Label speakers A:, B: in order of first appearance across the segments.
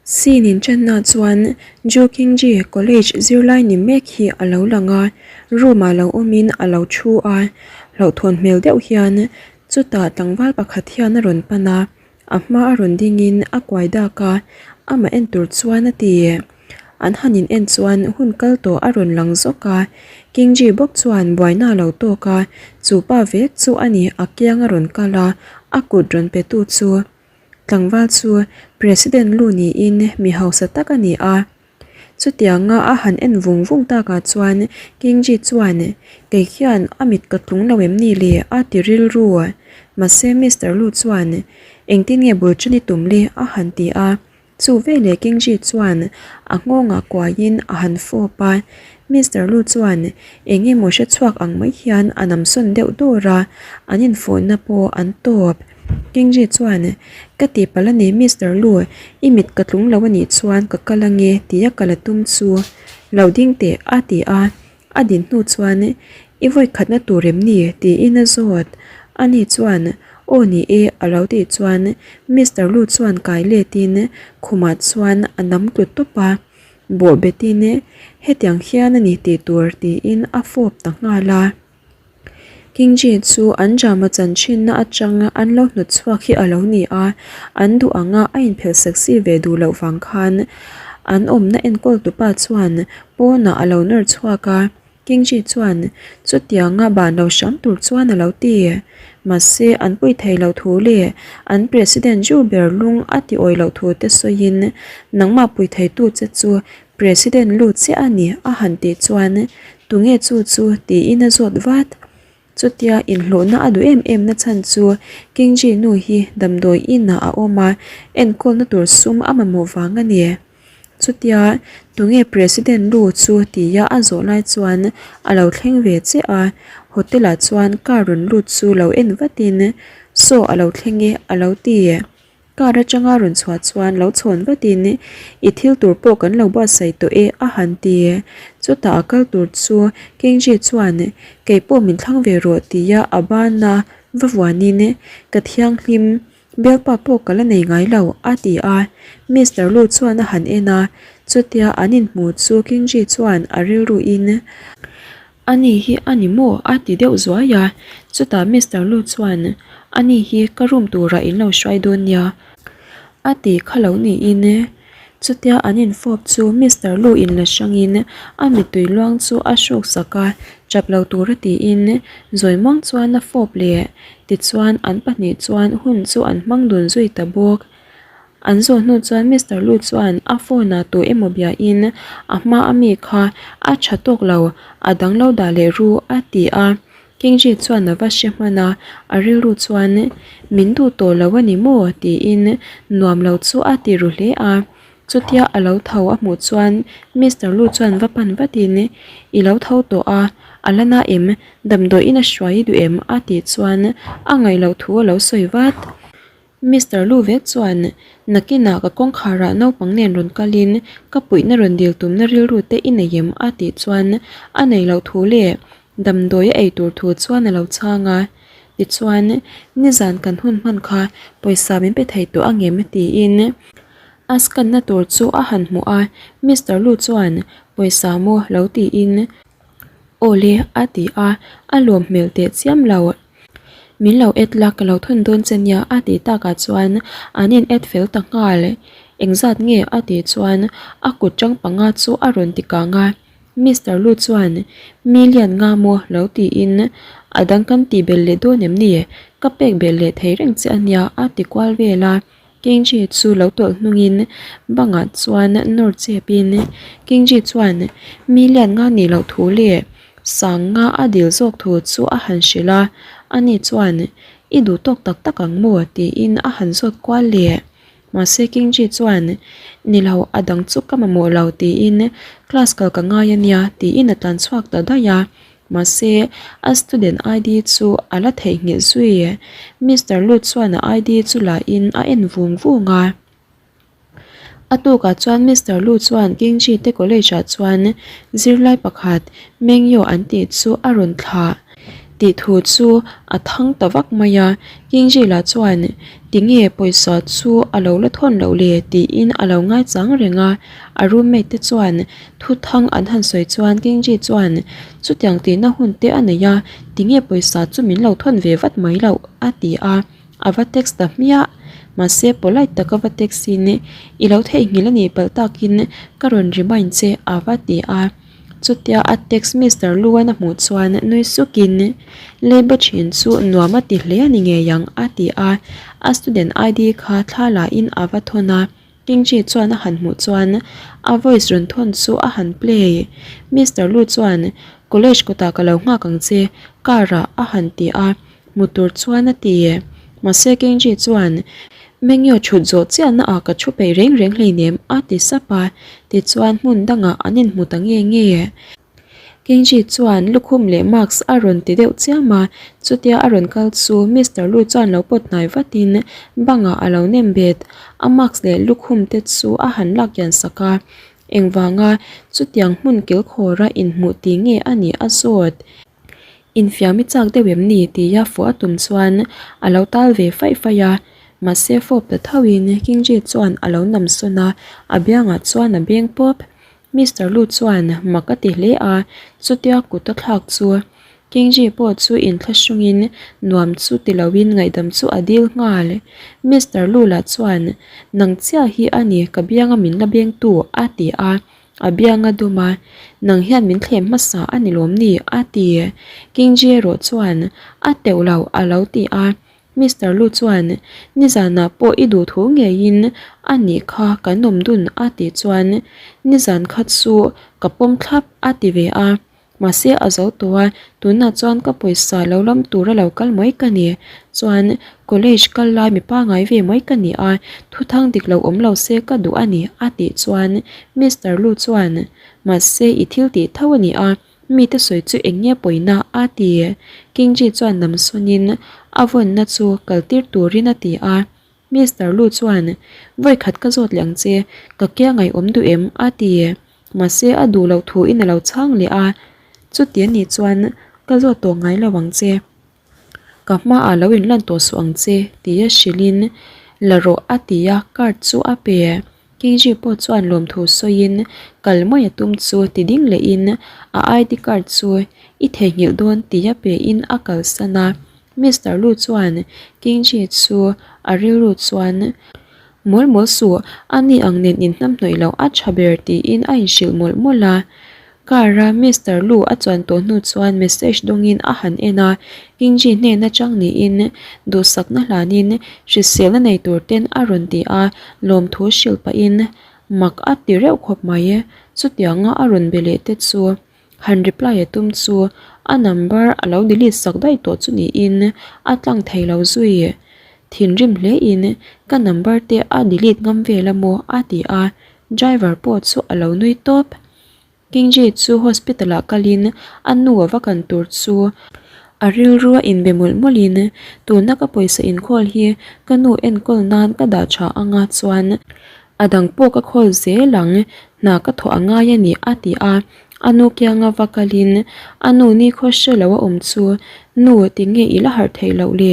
A: Scene inṭanna chuan Ju Kingji college zirlai ni mek hi a lo lang a, room ah lo awmin a lo thu a, hlauhthawn hmel deuh hian chutah tlangval pakhat hian a rawn pan a, a hma a rawn dingin a kuai dak a, amah en tur chuan a ti. An han in en chuan hun kal tawh a rawn lang zawk a, Kingji bawk chuan buaina a lo tawk a, chu pa vek chu a ni a kiang a rawn kal a, a kut rawn pe tu chu. Tlangval chu President lu niin mi hausa tak a ni a. Chutianga a han en vung vung takah chuan Kingji chuan, Kei khian a mit ka tlung lo em ni le? a ti rilru. Mahse Mister Lu chuan, Engtin nge bul ṭan i tum le? a han ti a. Chu veleh Kingji chuan a nghawngah kuaiin a han fawp a. Mister Lu chuan eng emaw hre chhuak ang mai hian a namsawn deuh dawr a, an infawhna pawh an tawp. Kingji chuan, Ka tihpalh a ni Mister Lu, i mit ka tlung lo a nih chuan ka kal ange tia ka la tum chu. Lo ding teh a ti a, a din hnu chuan, I vawi khatna tur em ni? tiin a zawt. Ani chuan, Aw ni e a lo tih chuan Mister Lu chuan kai letin khumah chuan a nam tlu tawp a, bawh betin hetiang hian a ni tih tur tiin a fawp ta nghal a. Kingji chu an drama chanchinna atang an lo hnawt chhuak hi a lo ni a, an duh anga a inphelh sexy ve duh loh vang khan an awmna enkawl tupa chuan pawnah a lo nawr chhuak a, Kingji chuan chutianga ban lo hram tur chuan a lo ti. Mahse an pui thei lo thu leh an President Ju ber lung a ti awih loh thu te sawiin nangmah pui theitu che chu President lut chiah a ni a han tih chuan tunge chu chu tiin a zawt vat. Chutia inhlawhna a duh em em na chhan chu Kingji nu hi damdawi inah a awm a, enkawlna tur sum a mamawh vang a ni. Chutia tunge President lu chu tia a zawh lai chuan a lo thleng ve chiah a, hotel ah chuan car rawn lut chu lo en vatin saw a lo thleng e a lo ti. Car atanga rawn chhuah chuan lo chhawn vatin i thil tur pawh kan lo buatsaih tawh e a han ti. Chutah a kal tur chu Kingji chuan kei pawh min thlang ve rawh tia a bana va vuanin ka thianghlim bialpa pawh ka la nei ngai lo a ti a. Mister Lu chuan a han en a, chutia an inhmu chu Kingji chuan a rilruin Ani hi a ni maw? a ti deuh zuai a, chutah Mister Lu chuan, Ani hi ka room turah in lo hruai dawn nia a ti kha lo niin. Chutia an infawp chu Mister Lu in la hrangin a mittui luang chu a hruk sak a, chap lo tura tiin Zawimawng chuan a fawp leh. Tichuan an pahnih chuan hun chu an hmang dun zui ta bawk. An zawh hnu chuan Mister Lu chuan a phone ah tu emaw biain a hma a mi kha a tha tawk lo, a dang lo dah leh ru a ti a. Kingji chuan a va hre hman a, a rilru chuan min duh tawh lo a ni maw tiin nuam lo chu a ti ru hle a. Chutia a lo tho a hmuh chuan Mister Lu chuan va pan vatin I lo tho tawh a, a la na em? Damdawiin a hruai i duh em? a tih chuan a ngaih loh thu a lo sawi vat. Mister Lu vek chuan, Nakinah ka kawngkharah naupang nen rawn kalin ka puihna rawn dil tumna rilru te i nei em? a tih chuan a nei loh thu leh damdawi a ei tur thu chuan a lo chhang a. Tichuan, nizan kan hun hman kha pawisa min pe thei tawh angem? tiin a scan na tur chu a han hmuh a. Mister Lu chuan, Pawisa maw? lo tiin, Awle a ti a, a lawm hmel teh chiam lo. Min lo et la ka lo thun dawn che nia a tih takah chuan an in et fel ta nghal. Engzat nge a tih chuan a kut tang panga chu a rawn ti kang a. Mister Lu chuan million nga maw lo tiin a dang kan tih belh leh dawn em ni? Ka pek belh leh thei reng che a nia a ti kual vel a. Kingji chu lo tawlh hnungin bangah chuan nawr chepin Kingji chuan million nga nih loh thu leh sang nga a dil zawk thu chu a han hrilh a, ani chuan I duh tawk tak tak ang maw? tiin a han zawt kual leh. Mahse Kingji chuan Ni lo, a dang chu ka mamawh lo tiin class kal ka ngai a nia tiin a tlan chhuak ta daih a. Mahse, a student ID chu a la theihnghilh zui. Mister Lut chuan a ID chu la in a en vung vung a. A tukah chuan Mister Lu chuan Kingji te college ah chuan zirlai pakhat Mengyo an tih chu a rawn thlah. Tih thu chu a thang ta vak mai a, Kingji lah chuan tinge pawisa chu a lo la thawn loh le tiin a lo ngaichang reng a, a roommate te chuan thu thang an han sawi chuan Kingji chuan chutiang tihna hun te a nei a, tinge pawisa chu min lo thawn ve vat mai loh a ti a, a va text ta hmiah. Mahse polite taka va text in i lo theihnghilh a nih palh takin ka rawn remind che a va ti a. Chutia a text Mister Luan a hmuh chuan nui sukin Leiba thin chu nuam a ti hle a ni ngei ang a ti a, a student ID kha thla la in a va thawn a, Kingji chuan a han hmuh chuan a voice rawn thawn chu a han play. Mister Lu chuan College kawtah ka lo nghak ang che car ah a han ti a, hmu tur chuan a ti. Mahse Kingji chuan Mengyo chhut zawh chiahna ah ka thu peih reng reng hleinem a ti sap a, tichuan hmun dangah an inhmu ta nge nge. Kingji chuan lukhum leh mask a rawn ti deuh chiam a, chutia a rawn kal chu Mister Lu chuan lo pawt hnai vatin bangah a lo nem bet. A mask leh lukhum te chu a han lak kian sak a, engvanga chutiang hmun kilkhawra inhmuh ti nge a nih a zawt. Infiam i chak deuh em ni? tia fuh a tum chuan a lo tal ve faih faih a, mahse fawp ta thoin Kingji chuan a lo nam sawn a, a biangah chuan a beng pawp. Mister Lu chuan mak a ti hle a, chutia kut a thlak chu Kingji pawh chu inthlahrungin nuam chu ti loin ngaihdam chu a dil nghal. Mister Lu lah chuan, Nang chiah hi a ni ka bianga min la bengtu a ti a, A biang a dum a, Nang hian min thlem hmasa a ni lawm ni? a ti. Kingji erawh chuan, A teuh lo, a lo ti a. Mister Lu chuan, Nizanah pawh i duh thu ngeiin a nih kha kan awm dun, a tih chuan, Nizan kha chu ka pawm thlap, a ti ve a. Mahse a zo tawh a, tunah chuan ka pawisa lo lam tura lo kal mai ka ni. Chuan college kal lai mi pangai ve mai ka ni a, thuthang dik lo awm lo se ka duh a ni a tih chuan Mister Lu chuan mahse i thil tih tho a ni a, mite sawi chu eng nge pawina a ti. Kingji chuan namsawnin a vawnna chu kal tir turin a ti a. Mister Lu chuan, Vawi khat ka zawt leh ang che, ka kia ngaihawm duh em? a ti. Mahse a duh loh thu in a lo chhang leh a, Chuti a nih chuan ka zawt tawh ngai lo ang che. Ka hmaah lo inlan tawh suh ang che, tia hrilhin la rawh a ti a, card chu a pe. Kingji pawh chuan lawmthu sawiin kal mai a tum chu ti ding lehin a ID card chu i theihnghilh dawn tia pein a kalsan a. Mister Lu chuan Kingji chu a rilru chuan Mawl mawl suh, a ni ang nen inhnamhnawih loh a tha ber tiin a inhrilh mawlh mawlh a. Car a Mister Lu a chuan tawh hnu chuan message dawngin a han en a, Kingji hnen atang niin duhsakna hlanin hriselna nei tur ten a rawn ti a, lawmthu hrilh pahin mak a ti reuh khawp mai. Chutianga a rawn be leh te chu han reply a tum chu a number a lo delete sak daih tawh chu niin a tlang thei lo zui. Thinrim hlein ka number te a delete ngam vel a maw a ti a, driver pawh chu a lo nui tawp. Kingji chu hospital ah kalin a nu a va kan tur chu a rilru a inbe mawlh mawlhin tuna ka pawisa inkhawl hi ka nu enkawl nan ka dah tha anga chuan a dang pawh ka khawl zel ang hna ka thawh a ngai a ni a ti a. A nu kianga va kalin a nu ni khaw hre lo a awm chu nu tinge i la harh theih loh le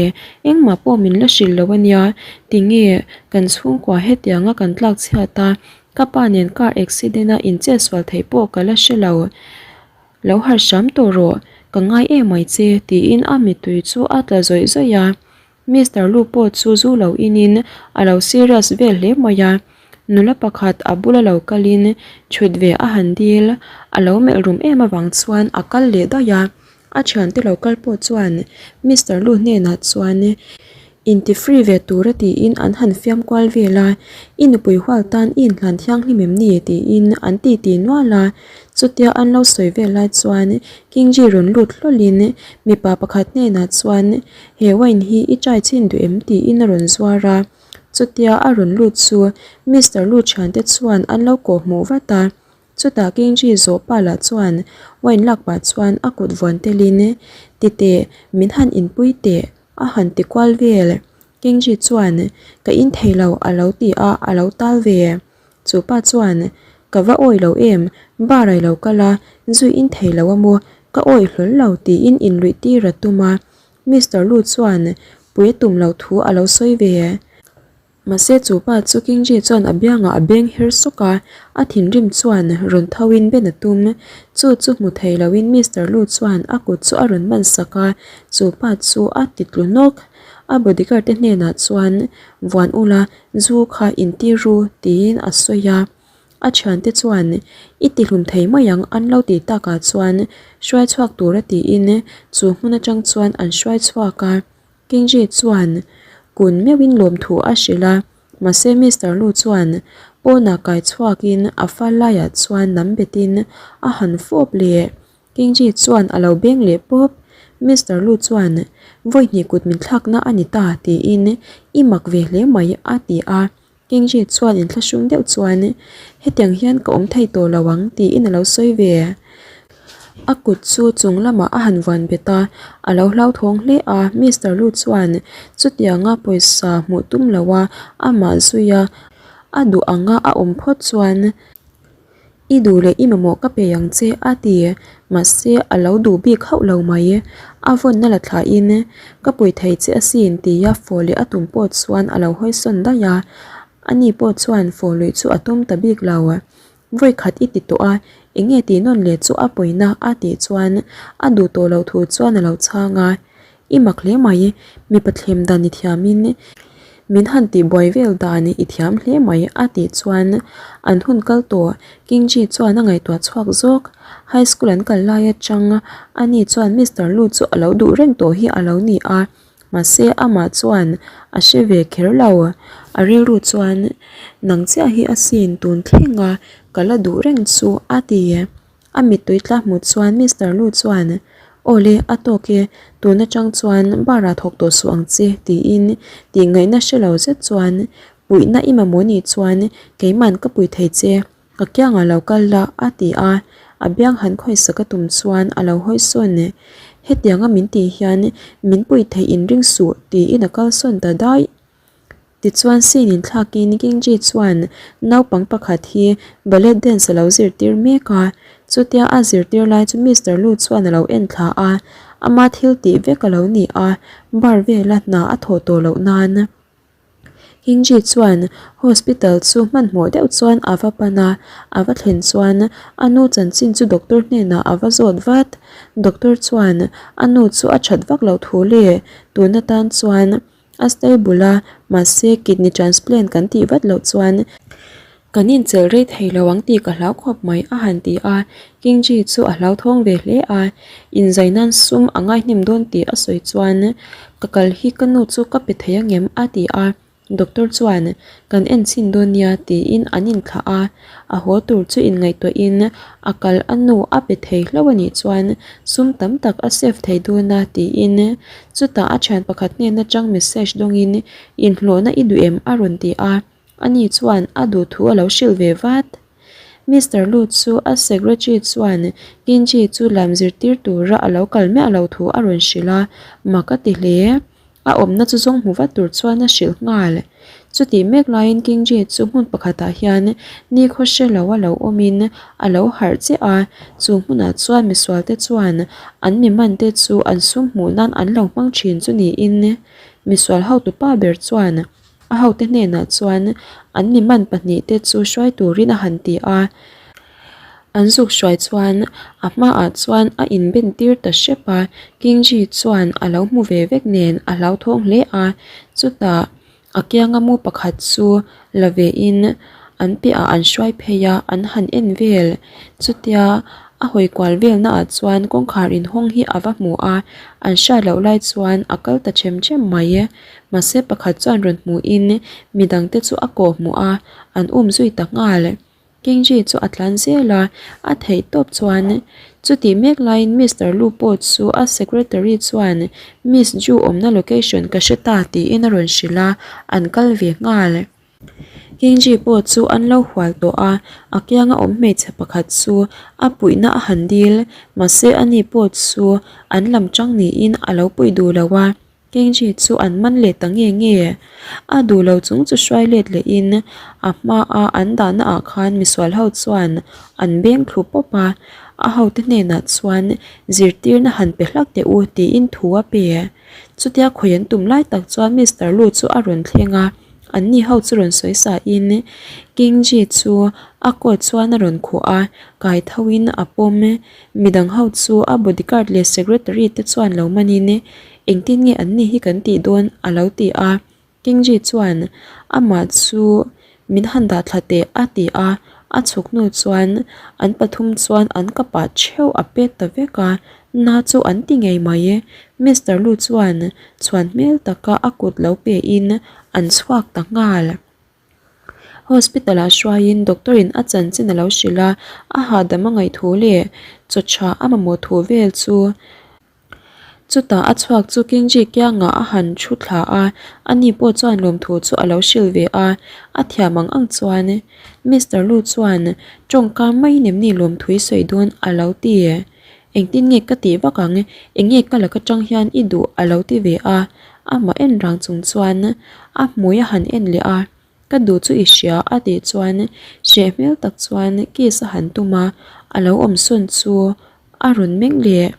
A: engmah pawh min la hrilh lo a nia tinge kan chhungkua hetianga kan tlak chhiat a Ka pa nen car accident a in chet sual theih pawh ka la hre lo. Lo harh hram tawh rawh, ka ngai em mai che tiin a mittui chu a tla zawih zawih a. Mister Lu pawh chu zu lo inin a lo serious vel hle mai a. Nula pakhat a bula lo kalin thut ve a han dil, a lo melh rum em avang chuan a kal leh daih a. A thiante lo kal pawh chuan Mister Lu hnenah chuan inti free ve tura tiin an han fiam kual vel a, I nupui hual tan i inhlan thianghlim em ni? tiin an titi nual a. Chutia an lo sawi vel lai chuan Kingji rawn lut hlawlhin mipa pakhat hnenah chuan he wine hi i try chhin duh em? tiin a rawn zuar a. Chutia a rawn lut chu Mister Lu thiante chuan an lo kawhhmuh vat a. Chutah Kingji zawh pa lah chuan wine lak pah chuan a kut vuan telin, Ti teh, min han inpui teh, a han ti kual vel. Kingji chuan, Ka in thei lo, a lo ti a, a lo tal ve. Chu pa chuan, Ka va awi lo em, bar ai lo kal a, zui in thei lo a maw? Ka awih hlawl lo tiin inluih tir a tum a, Mister Lu chuan pui a tum loh thu a lo sawi ve. Mahse chu pa chu Kingji chuan a biangah a beng her sawk a, a thinrim chuan rawn tho in ben a tum. Chu chu hmu thei lo in Mister Lu chuan a kut chu a rawn man sak a, chu pa chu a ti tlu nawk. A bodyguard te hnenah chuan vuan ula zu kha intir ru tiin a sawi a. A thiante chuan i tihlum thei mai ang an lo tih takah chuan hruai chhuak tura tiin chu hmun atang chuan an hruai chhuak a. Kingji chuan kun meuhin lawmthu a hrilh a, mahse Mister Lu chuan pawnah kai chhuakin a fal laiah chuan nam betin a han fawp leh. Kingji chuan a lo beng leh pawp. Mister Lu chuan vawi hnih kut min thlakna a ni ta tiin i mak ve hle mai a ti a. Kingji chuan inthlahrung deuh chuan hetiang hian ka awm thei tawh lo ang tiin a lo sawi ve. A kut chu chung lamah a han vuan bet a, a lo hlauthawng hle a, Mister Lu chuan chutianga pawisa hmuh tum lo a amah zui a, a duh anga a awm phawt chuan I duh leh i mamawh ka pe ang che a ti. Mahse a lo duh bik hauh lo mai. A vawnna la thlahin ka pui thei che asin tia fawh leh a tum pawh chuan a lo hawi sawn daih a. Ani pawh chuan fawh luih chu a tum ta bik lo. Vawi khat i ti tawh a, eng nge tih nawn leh chu a pawina a tih chuan a duh tawh loh thu chuan a lo chhang a. I mak hle mai, mipa thlem dan i thiamin min han tih buai vel dan i thiam hle mai a tih chuan an hun kal tawh Kingji chuan a ngaihtuah chhuak zawk. High school an kal lai atang ani chuan Mister Lu chu a lo duh reng tawh hi a lo ni a, mahse amah chuan a hre ve kher lo. A rilru chuan nang chiah hi a sin tun thleng a ka la duh reng chu a ti. A mittui tla hmu chuan Mister Lu chuan, Awle, a tawk e, tun atang chuan bar ah thawk tawh suh ang che, tiin tih ngaihna hre lo zet chuan, Puihna i mamawh nih chuan keiman ka pui thei che, ka kiangah lo kal la, a ti a. A biang han khawisa ka tum chuan a lo hawi sawn e. Hetianga min tih hian min pui theih inring suh, tiin a kal sawn ta daih. Tichuan scene in thlakin Kingji chuan naupang pakhat hi ballet dance a lo zirtir mek a, chutia a zirtir lai chu Mister Lu chuan a lo en thla a, ama thil tih vek a lo ni a, bar vela hna a thawh tawh loh nan. Kingji chuan hospital chu hmanhmawh deuh chuan a va pan a, a va thlen chuan a nu chanchin chu doctor hnenah a va zawt vat. Doctor chuan a nu chu a that vak loh thu leh tun atan chuan A stable a, mahse kidney transplant kan tih vat loh chuan kan inchelh rei thei lo ang tih ka hlau khawp mai a han ti a, Kingji chu a hlauthawng ve hle a, inzai nan sum a ngaihnem dawn tih a sawi chuan ka kal hi ka nu chu ka pe thei angem a ti a. Doctor chuan, Kan en chhin dawn nia tiin an inthlah a, a haw tur chu inngaihtuahin a kal a nu a pe thei hlauh a nih chuan sum tam tak a save thei dawn a tiin chutah a thian pakhat hnen atang message dawngin inhlawhna i duh em a rawn ti a, ani chuan a duh thu a lo hrilh ve vat. Mister Lu chu a secretary chuan Kinji chu lam zirtir tura a lo kal miah lo thu a rawn hrilh a, mak a ti hle. A awmna chu zawng hmu vat tur chuan a hrilh nghal. Chutih mek laiin Kingji chu hmun pakhatah hian nikhaw hre lo a lo awmin a lo harh chiah a, chu hmunah chuan misualte chuan an mi mante chu an sum hmuh nan an lo hmang thin chu niin misual hotupa ber chuan A hote hnenah chuan an mi man pahnihte chu hruai turin a han ti a, an zuk hruai chuan a hmaah chuan a inben tir ta hrep a, Kingji chuan a lo hmu ve vek nen a hlauthawng hle a, chutah a kianga mu pakhat chu la vein an piahah an hruai phei a, an han en vel. Chutia a hawi kual velnaah chuan kawngkhar inhawng hi a va hmu a, an hriat loh lai chuan a kal ta ṭhem ṭhem mai. Mahse pakhat chuan rawn hmuhin midangte chu a kawh hmuh a, an um zui ta nghal. Kingji chu a tlan zel a, a theih tawp chuan chutih mek laiin Mister Lu pawh chu a secretary chuan Miss Ju awmna location ka hre ta tiin a rawn hrilh a, an kal ve nghal. Kingji pawh chu an lo hual tawh a, a kianga awm hmeichhe pakhat chu a puihna a han dil, mahse ani pawh chu an lam chang niin a lo puih duh lo a. Kenji chu an man leh ta nge nge. A duh lo chung chu hruai let lehin a hmaa an dahna ah khan misual ho chuan an beng thlu pawp a, a hote hnenah chuan zirtirna han pe hlak teh u tiin thu a pe. Chutia khawi an tum lai tak chuan Mister Lu chu a rawn thleng a, anni ho chu rawn sawi sa in Kingji chu a coat chuan a rawn khuh a, kai tho in a pawm. Midang ho chu a bodyguard leh secretary te chuan lo man in engtin nge anni hi kan tih dawn a lo ti a. Kingji chuan amah chu min han dah thla teh a ti a, a chhuk hnu chuan an pathum chuan an kapah theuh a pet ta vek a, na chu an ti ngei mai. Mister Lu chuan chhuan hmel taka a kut lo pe in an chhuak ta nghal. Hospital ah hruaiin doctor in a chanchin a lo hrilh a, a hahdam a ngaih thu leh chaw tha a mamawh thu vel chu Chutah a chhuak chu Kingji kiangah a han thu thla a, ani pawh chuan lawmthu chu a lo hrilh ve a, a thiam ang ang chuan Mister Lu chuan tawngka mai nem ni lawmthu i sawi dawn a lo ti. Engtin nge ka tih vak ang, eng nge ka laka tang hian i duh a lo ti ve a, amah en rang chung chuan a hmui a han en leh a, ka duh chu i hria a tih chuan hreh hmel tak chuan kiss a han tum a, a lo awm sawn chu a rawn meng leh.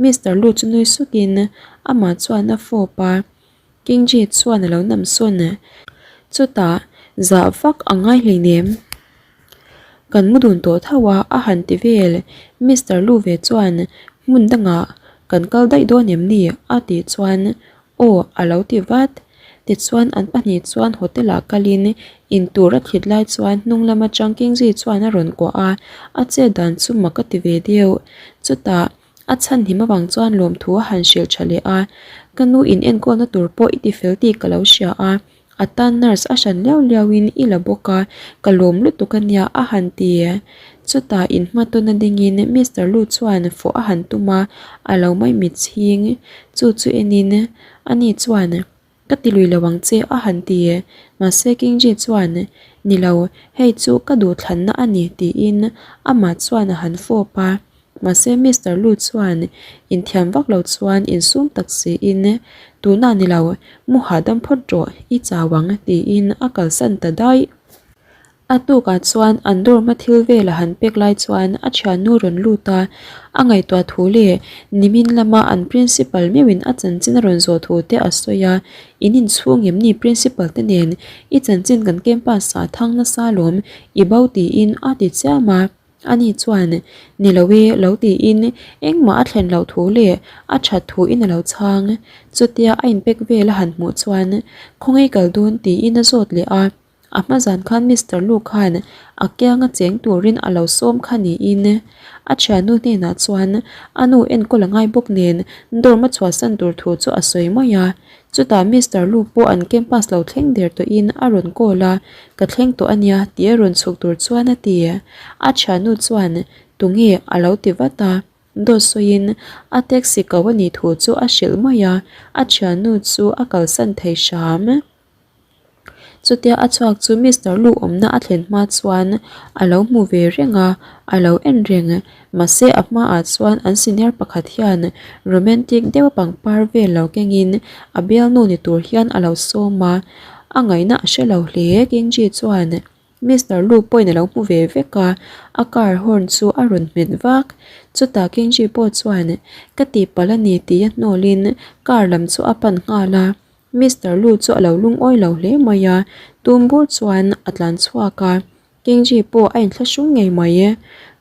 A: Mister Lu chu nui sukin amah chuan a fawp a, Kingji chuan a lo nam sawn. Chutah zah vak a ngai hleinem. Kan mu dun tawh tho a, a han ti vel. Mister Lu ve chuan hmun dangah kan kal daih dawn em ni? a tih chuan Aw a lo ti vat. Tichuan an pahnih chuan hotel ah kalin intur a thlit lai chuan hnung lam atang Kingsley chuan a rawn kuah a, a chet dan chu mak a ti ve deuh. Chutah a chhan him avang chuan lawmthu a han hrilh tha leh a, Ka nu in enkawlna tur pawh i ti fel tih ka lo hria a, A tan nurse a hran liau liau in i la bawk a, ka lawm lutuk a nia a han ti. Chutah in hma tawn a ding in Mister Lu chuan fawh a han tum a, a lo mai mit chhing. Chu chu en in ani chuan ka ti lui lo ang che a han ti. Mahse King Ji chuan ni lo, hei chu ka duhthlanna a ni tiin amah chuan a han fawp a. Mahse Mister Lu chuan inthiam vak lo chuan insum tak siin, Tunah ni lo, mu hahdam phawt rawh, i chau ang, tiin a kalsan ta daih. A tukah chuan an dorm a thil vel a han pek lai chuan a thiannu rawn lut a, a ngaihtuah thu leh nimin lama an principal meuhin a chanchin a rawn zawh thu te a sawi a, In inchhung em ni principal te nen i chanchin kan campus ah thang nasa lawm, i bo tiin a ti chiam a. Ani chuan, Ni lo e, lo tiin engmah a thlen loh thu leh a that thu in a lo chhang. Chutia a inpek vel a han hmuh chuan, Khawngaih kal dawn tiin a zawt leh a. A hma zan khan Mister Lu khan a kianga cheng turin a lo sawm kha niin a thiannu hnenah chuan a nu enkawl a ngai bawk nen dorm a chhuahsan tur thu chu a sawi mai a. Chutah Mister Lu pawh an campus lo thleng der tawhin a rawn call a, Ka thleng tawh a nia tih a rawn chhuk tur chuan a ti. A thiannu chuan Tunge a lo ti vat a, dawt sawiin a taxi ko a nih thu chu a hrilh mai a, a thiannu chu a kalsan thei hram. Chutia a chhuak chu Mister Lu awmna a thlen hma chuan a lo hmu ve reng a, a lo en reng. Mahse a hmaah chuan an senior pakhat hian romantic deuh pangpar vel lo kengin a bialnu ni tur hian a lo sawm a, a ngaihna a hre lo hle. Kenji chuan Mister Lu pawhin a lo hmu ve vek a, a car horn chu a rawn hmet vak. Chutah Kenji pawh chuan ka tihpalh a ni tih a hnawlin car lam chu a pan nghal a. Mister Lu chu a lo lungawi lo hle mai a, tum bur chuan a tlan chhuak a, Kingji pawh a inthlahrung ngei mai e.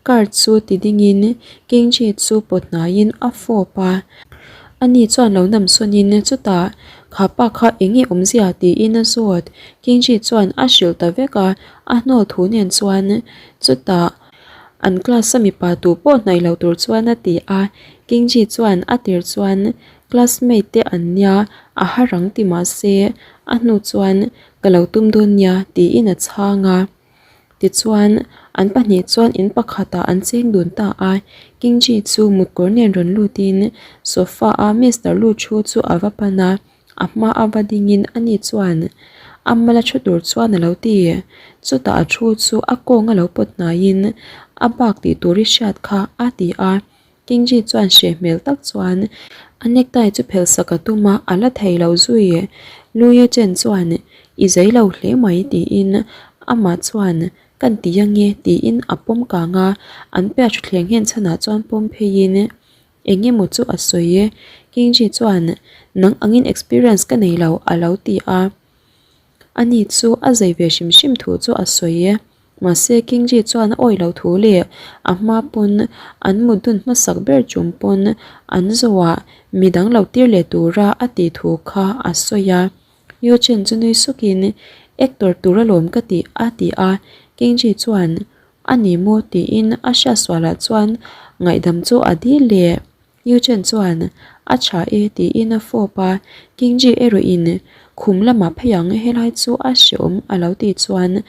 A: Car chu ti dingin Kingji chu pawt hnaiin a fawp a, ani chuan lo nam sawnin chutah kha pa kha eng nge awmzia tiin a zawt. Kingji chuan a hrilh ta vek a, a hnawl thu nen chuan chutah an class a mipa tu pawh hnaih lo tur chuan a ti a, Kingji chuan a tir chuan Classmate te an nia, a har ang ti mah se, a hnu chuan ka lo tum dawn nia tiin a chhang a. Tichuan, an pahnih chuan in pakhatah an cheng dun ta a, Kingji chu mutkawr nen rawn lutin sofa a Mister Lu thu chu a va pan a, a hma a va dingin ani chuan a mala thu tur chuan a lo ti. Chutah a thu chu a kawng a lo pawt hnaiin a bak tih tur i hriat kha a ti a. Kingji chuan hreh hmel tak chuan A necktie chu phelh sak a tum a, a la thei lo zui. Luia chen chuan I zei lo hle mai tiin amah chuan Kan ti ange tiin a pawm kang a, an piah thutthleng nghen chhanah chuan pawm pheiin eng emaw chu a sawi e. Kingji chuan Nang angin experience ka nei lo a lo ti a. Ani chu a zei ve hrim hrim thu chu a sawi e. Mahse Kingji chuan a awih lo thu leh a hma pawn an mut dun hmasak ber chung pawn an zawhah midang lo tir leh tura a tih thu kha a sawi a. Yu Chen chu nui sukin Actor tur alawm ka tih a ti a, Kingji chuan A ni maw tiin a hriatsualah chuan ngaihdam chu a dil leh. Yu Chen chuan A tha e tiin a fawp a, Kingji erawhin Khum lamah phei ang helai chu a hreawm a lo tih chuan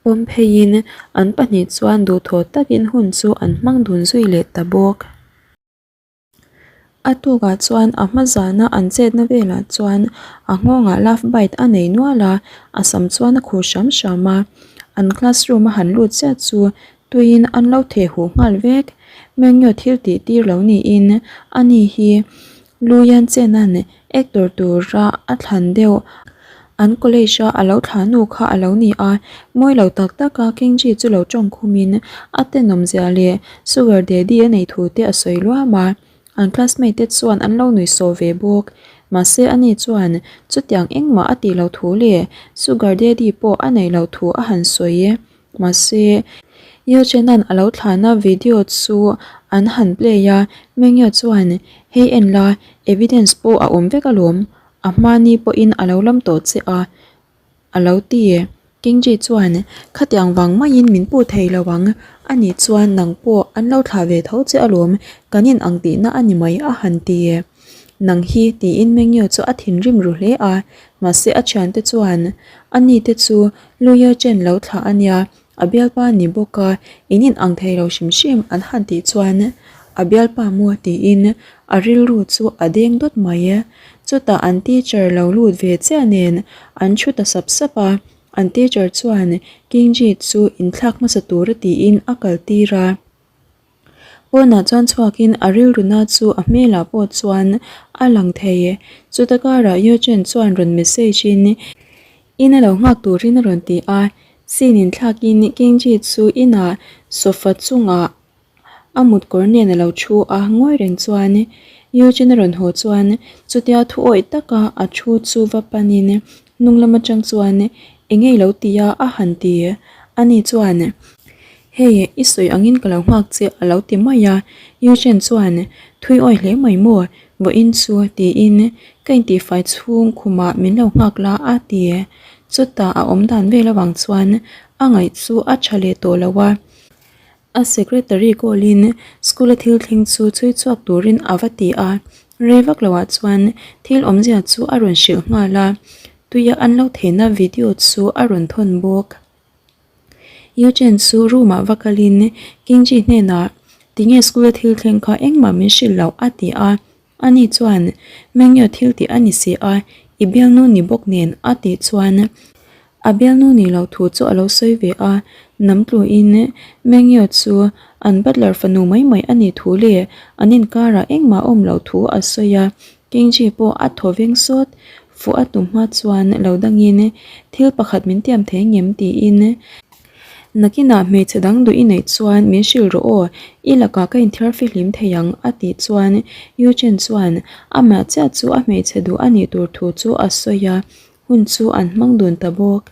A: pawm pheiin an pahnih chuan duhthawh takin hun chu an hmang dun zui leh ta bawk. A tukah chuan a hma zana an chetna velah chuan a nghawngah love bite a nei nual a, a sam chuan a khur hram hram a, an classroom a han lut chiah chu tuiin an lo theh huh nghal vek. Menu thil tih tir lo niin ani hi Luian Chenan actor tura a thlan deuh an college a a lo thlah nu kha a lo ni a, mawi lo tak tak a Kenji chu lo tawng khumin a tenawm zia leh sugar daddy a nei thu te a sawi luam a, an classmate te chuan an lo nui sawh ve bawk. Mahse ani chuan chutiang engmah a tih loh thu leh sugar daddy pawh a neih loh thu a han sawi. Mahse, Yeo Chenan a lo thlahna video chu an han play a, Mengyo chuan, Hei en la, evidence pawh a awm vek alawm, a hmani pawhin a lo lam tawh che a, a lo ti. Kingji chuan, Khatiang vang maiin min puh thei lo ang, ani chuan nang pawh an lo thlah ve tho che alawm, kan in ang tihna a ni mai a han ti. Nang hi, tiin Mengyo chu a thinrim ru hle a, mahse a thiante chuan, Ani te chu Luia chen lo thlah a nia, a bialpa ni bawk a, in in ang thei lo hrim hrim an han tih chuan a bialpa maw tiin a rilru chu a deng dawt mai. Chutah an teacher lo lut ve chiah nen an thu ta sap sap a, an teacher chuan Kingji chu inthlak hmasa tura tiin a kal tir a. Pawnah chuan chhuakin a rilruna chu a hmelah pawh chuan a lang thei. Chuta karah Yuchen chuan rawn message in in a lo nghak turin a rawn ti a, scene in thlakin Kenji chu inah sofa chungah a mut kawr nen a lo thu a, ngawi reng chuan Yuchen a rawn haw chuan chutia thu awih taka a thu chu va panin hnung lam atang chuan eng nge i lo ti a a han ti. Ani chuan. Hei, i sawi angin ka lo nghak che a lo ti mai a, Eugene chuan, Thui awi hle mai maw, vawiin chu, tiin ka intihfai chhung khumah min lo nghak la a ti. Chutah a awm dan vel avang chuan a ngaih chu a tha leh tawh lo a. A secretary call in school a thil thleng chu chhui chhuak turin a va ti a, rei vak loah chuan thil awmzia chu a rawn hrilh nghal a, tuia an lo theihna video chu a rawn thawn bawk. Eugene chu room ah va kalin Kingji hnenah tinge school a thil thleng kha engmah min hrilh loh a ti a, ani chuan Mengyo thil tih a ni si a, i bialnu ni bawk nen a tih chuan a bialnu nih loh thu chu a lo sawi ve a, nam tluin Mengyo chu an butler fanu mai mai a nih thu leh an inkarah engmah a awm loh thu a sawi a, Kingji pawh a thaw veng sawt, fuh a tum hma chuan lo dangin thil pakhat min tiam thei ngem tiin nakinah hmeichhe dang duh i neih chuan min hrilh rawh aw, i lakah ka inthiar fihlim thei ang a tih chuan Yu Chen chuan amah chiah chu a hmeichhe duh a nih tur thu chu a sawi a, Hun chu an hmang dun ta bawk.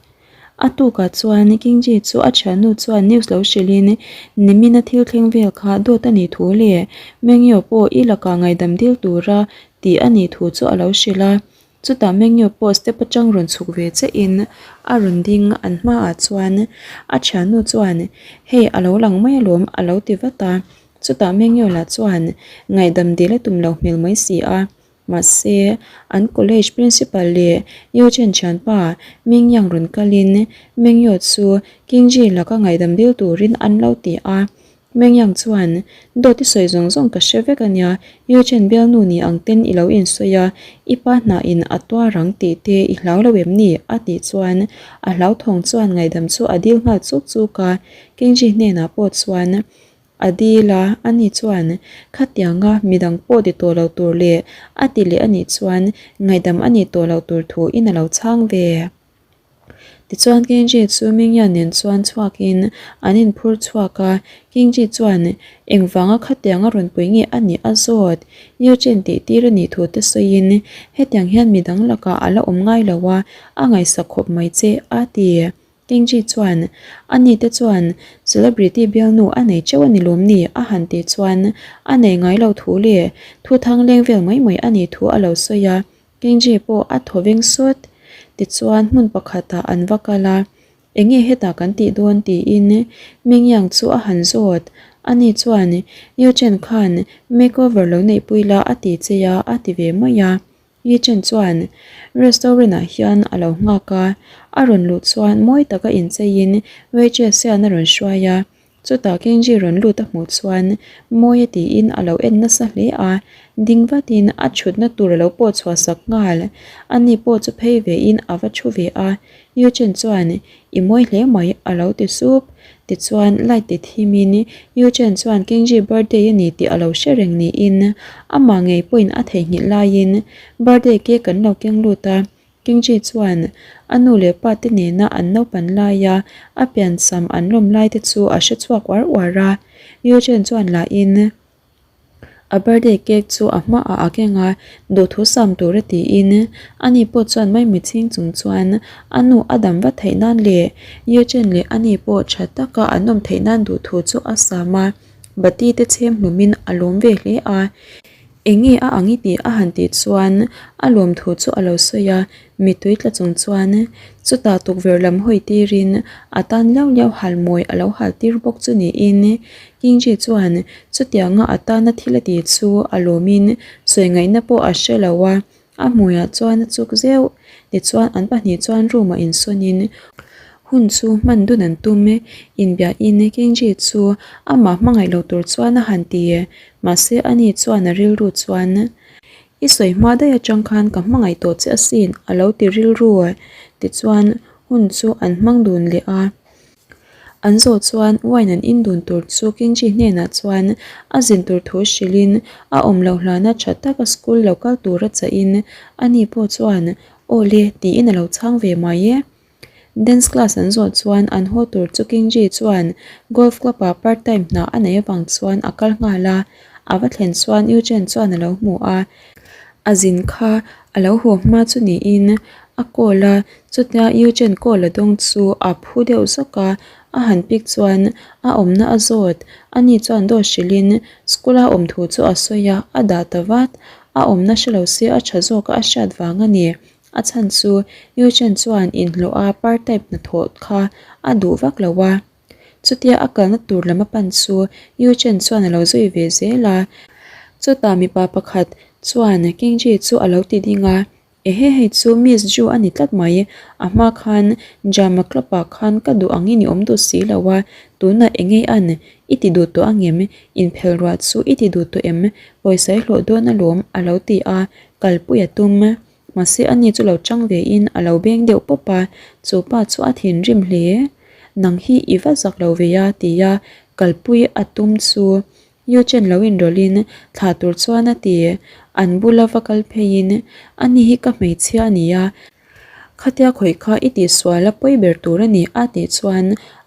A: A tukah chuan Kingji chu a thiannu chuan news lo hrilhin nimina thil thleng vel kha dawt a nih thu leh Mengyo pawh i lakah ngaihdam dil tura tih a nih thu chu a lo hrilh a. Chutah Mengyo pawh step atang rawn chhuk ve chiahin a rawn ding an hmaah chuan a thiannu chuan hei a lo lang mai alawm a lo ti vat a. Chutah Mengyo lah chuan ngaihdam dil a tum lo hmel mai si a. Mahse, an college principal leh Eugene thianpa Ming Yang rawn kalin Meng Yeo chu Kingji laka ngaihdam dil turin an lo ti a. Meng Yang chuan, Dawt i sawi zawng zawng ka hre vek ania, Eugene bialnu ni ang ten i lo insawi a, i pa hnahin a tuar ang tih te i hlau lo em ni? a tih chuan a hlauthawng chuan ngaihdam chu a dil nghal chuk chuk a. Kingji hnenah pawh chuan. A dil a, ani chuan khatianga midang pawh ti tawh lo tur leh a ti leh anih chuan ngaihdam a nih tawh loh tur thu in a lo chhang ve. Tichuan Kenji chu Mingya nen chuan chhuakin an inphur chhuak a, Kenji chuan engvanga khatianga rawn pui nge a nih a zawt. Eugene tih tir a nih thu te sawiin hetiang hian midang lakah a la awm ngai lo a, a ngaihsak khawp mai che a ti. Kenji chuan, Ani te chuan celebrity bialnu a nei teuh a ni lawm ni? a han tih chuan a nei ngai lo thu leh thu thang leng vel mai mai a nih thu a lo sawi a. Kenji pawh a thaw veng sawt. Tichuan hmun pakhatah an va kal a, Enge hetah kan tih dawn? tiin Mingyang chu a han zawt. Ani chuan, Yuchen khan makeover lo neihpui la a ti che a, a ti ve mai a. Yichen chuan restaurant ah hian a lo nghak a, a rawn luh chuan mawi taka incheiin waitress hian a rawn hruai a. Chutah Kenji rawn lut a hmuh chuan mawi a tiin a lo en nasa hle a, ding vatin a thutna tur a lo pawh chhuah sak nghal. Ani pawh chu phei vein a va thu ve a, Yuchen chuan I mawi hle mai a lo ti sup. Tichuan light ti thimin Yuchen chuan Kenji birthday a ni tih a lo hre reng niin amah ngei pawhin a theihnghilh laiin birthday cake an lo keng lut a, Kingji chuan a nu leh pa te nena an naupan laia a piansam an lawm lai te chu a hre chhuak uar uar a. Yuchen chuan lahin a birthday cake chu a hmaah a keng a, duhthu sam tura tiin ani pawh chuan maimi chhing chung chuan a nu a dam vat theih nan leh Yuchen leh ani pawh tha taka an awm theih nan duhthu chu a sam a, bati te chhem hlumin a lawm ve hle a. Enge a ang i tih a han tih chuan a lawmthu chu a lo sawi a, mittui tla chung chuan chutah tukverh lam hawi tirin a tan liau liau hal mawi a lo hal tir bawk chu niin Kingji chuan chutianga a tana thil a tih chu a lawmin sawi ngaihna pawh a hre lo a, a hmuiah chuan a chuk zeuh. Tichuan an pahnih chuan room ah insawnin hun chu hman dun an tum inbiahin Kingji chu amah hmangaih lo tur chuan a han ti. Mahse ani chuan a rilru chuan, I sawi hma daih atang khan ka hmangaih tawh che asin a lo ti rilru tichuan hun chu an hmang dun leh a. An zawh chuan wine an in dun tur chu Kenji hnenah chuan a zin tur thu hrilhin a awm loh hlana tha taka school lo kal tura chahin ani pawh chuan Aw le tiin a lo chhang ve mai e. Dance class an zawh chuan an haw tur chu Kingji chuan golf club ah part time hna a neih avang chuan a kal nghal a, a va thlen chuan Eugene chuan a lo hmu a, a zin kha a lo haw hma chu niin a call a, chutia Eugene call a dawng chu a phu deuh zawk a, a han pick chuan a awmna a zawt, ani chuan dawt hrilhin school a awm thu chu a sawi a, a dah ta vat, a awmna hrelo se a tha zawk a a hriat vang a ni. A chhan chu Yuchen chuan inhlawh a part type hnathawh kha a duh vak lo a. Chutia a kalna tur lam a pan chu Yuchen chuan a lo zui ve zel a. Chutah mipa pakhat chuan Kingji chu a lo ti ding a, Ehe hei chu Miss Ju a ni tlat mai, a hma khan Jama club ah khan ka duh angin i awm duh si lo a, tunah engei an i ti duh tawh angem, inphel ruah chu i ti duh tawh em, pawisa i hlawh dawn alawm a lo ti a, kalpui a tum. Mahse ani chu lo chang ve in a lo beng deuh pawp a, chu pa chu a thinrim hle. Nang hi i va zak lo ve a ti a, kalpui a tum chu Yu Chen lo inrawlh in thlah tur chuan a ti. An bula va kal phei in ani hi ka hmeichhia a ni a, khatia khawih kha i tihsual a pawi ber tur a ni a tih chuan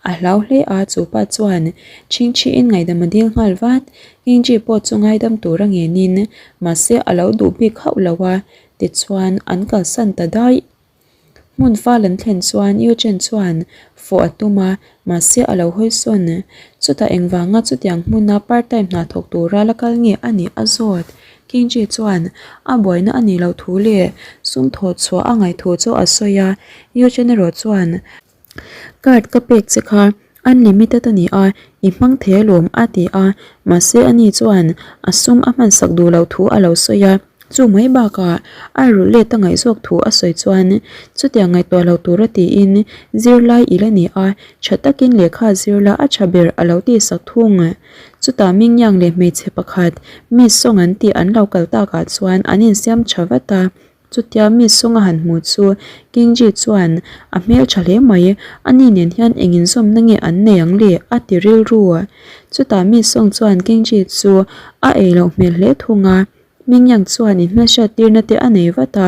A: a hlau hle a, chu pa chuan chhingchhi in ngaihdam a dil nghal vat. Ngingji pawh chu ngaidam tur a ngen in mahse a lo duh bik hauh lo a, Tichuan, an kalsan ta daih. Hmun fal an thlen chuan Eugen chuan fawh a tum a, mahse a lo hawi sawn. Chutah engvanga chutiang hmuna part time hna thawk tura la kal nge a nih a zawt. Kingji chuan a buaina a nih loh thu leh sum thawh chhuah a ngaih thu chu a sawi a, Eugen erawh chuan, Card ka pek che kha unlimited a ni a, i hmang thei alawm a ti a, mahse ani chuan a sum a hmansak duh loh thu a lo sawi a, chu mai bakah a rulh let a ngaihzawk thu a sawi chuan chutiang ngaihtuah lo tura tiin zirlai i la ni a, tha takin lehkha zirla a tha ber a lo tihsak thung. Chutah Mingyang leh hmeichhe pakhat Miss Song an tih an lo kal takah chuan an insiam tha vat a. Chutia mi sawng a han hmu chu Kingji chuan a hmel tha hle mai, ani nen hian eng inzawmna nge an nei ang le? a ti rilru. Chutah mi sawng chuan Kingji chu a ei loh hmel hle thung a, Mingyang chuan inhmelhriat tirna te a nei vat a,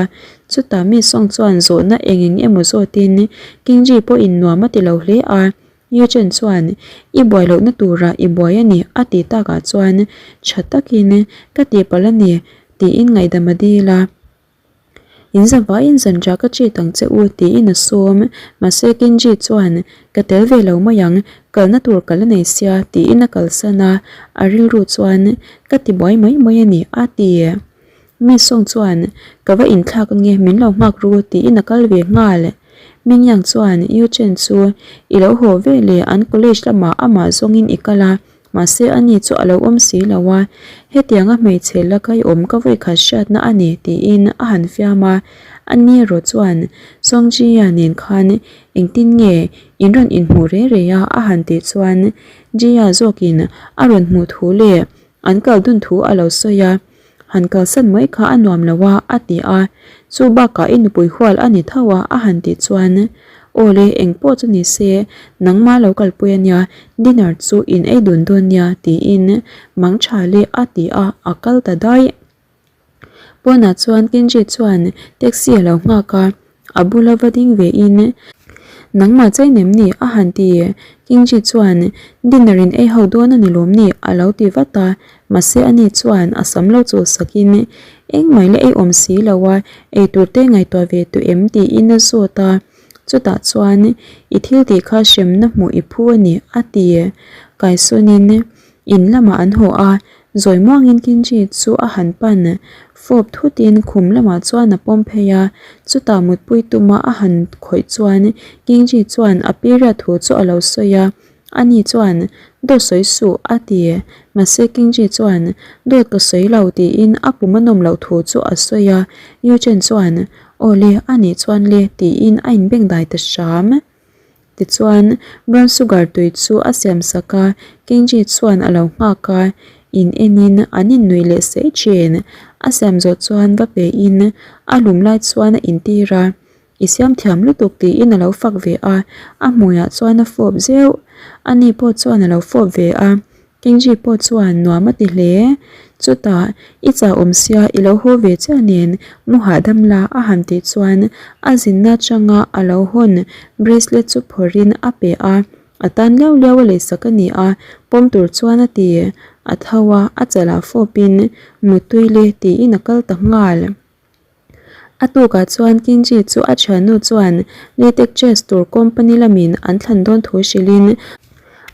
A: chutah mi sawng chuan zawhna eng eng emaw zawtin Kingji pawhin nuam a ti lo hle a. Ye Chen chuan, I buai lohna turah i buai a ni, a tih takah chuan tha takin, Ka tihpalh a ni, tiin ngaihdam a dil a. In zavaiin zanriah ka treat ang che u, tiin a sawm. Mahse Kenji chuan, Ka tel ve lo mai ang, kalna tur ka la nei sia, tiin a kalsan a. A rilru chuan, Ka tibuai mai mai a ni, a ti. Mi sawng chuan, Ka va inthlak ange, min lo nghak ru, tiin a kal ve nghal. Mingyang chuan Yu Chen chu i lo haw ve le, an college lamah amah zawngin i kal a, mahse ani chu a lo awm si lo a, hetianga hmeichhe laka i awm ka vawikhat hriatna a ni tiin a han fiam a, ani erawh chuan Song Ji-a nen khan engtin nge in rawn inhmuh rei rei a a han tih chuan Ji-a zawkin a rawn hmuh thu leh an kal dun thu a lo sawi a. Han kalsan mai kha a nuam lo a, a ti a. Chu bakah i nupui hual a ni tho a, a han tih chuan, Aw le, eng pawh chu ni se, nangmah lo kalpui a nia, dinner chu in ei dun dawn nia, tiin mang tha le a ti a, a kal ta daih. Pawnah chuan Kenji chuan taxi a lo nghak a. A bula va ding ve in, Nangmah chei nem ni? a han ti. Kingji chuan, Dinner in ei ho dawn a ni lawm ni? a lo ti vat a. Mahse ani chuan a sam lo chul sak in, Engmah la ei awm si lo a, ei tur te ngaihtuah ve tawh em? tiin a zawt a. Chutah chuan, I thil tih kha hremna hmuh i phu a ni, a ti. Kaisawn in, In lamah an haw a, zawi muangin Kinji chu a han pan fawp thutin khum lamah chuan a pawm phei a, chutah mutpui tuma a han khawih chuan Kinji chuan a period thu chu a lo sawi a, ani chuan Dawt sawi suh a ti, mahse Kinji chuan Dawt ka sawi lo tiin a pum a nawm loh thu chu a sawi a, Yu Chen chuan Aw le, anih chuan le tiin a inbengdai ta hram. Tichuan, brown sugar tui chu a siam sak a, Kenji chuan a lo nghak a, in enin an innuih leh sei thin. A siam zawh chuan va pein a lum lai chuan a intir a, I siam thiam lutuk tiin a lo fak ve a, a hmuiah chuan a fawp zeuh. Ani pawh chuan a lo fawp ve a. Kenji pawh chuan nuam a ti hle. Chutah, I chah awm sia i lo haw ve chiah nen mu hahdam la a han tih chuan a zinna atanga a lo hawn bracelet chu phawrhin a pe a, a tan liau liau a leisak a ni a, pawm tur chuan a ti. A tho a, a chalah fawpin Mutui le tiin a kal ta nghal. A tukah chuan Kinji chu a thiannu chuan Latec Chess tur company lamin an thlan dawn thu hrilhin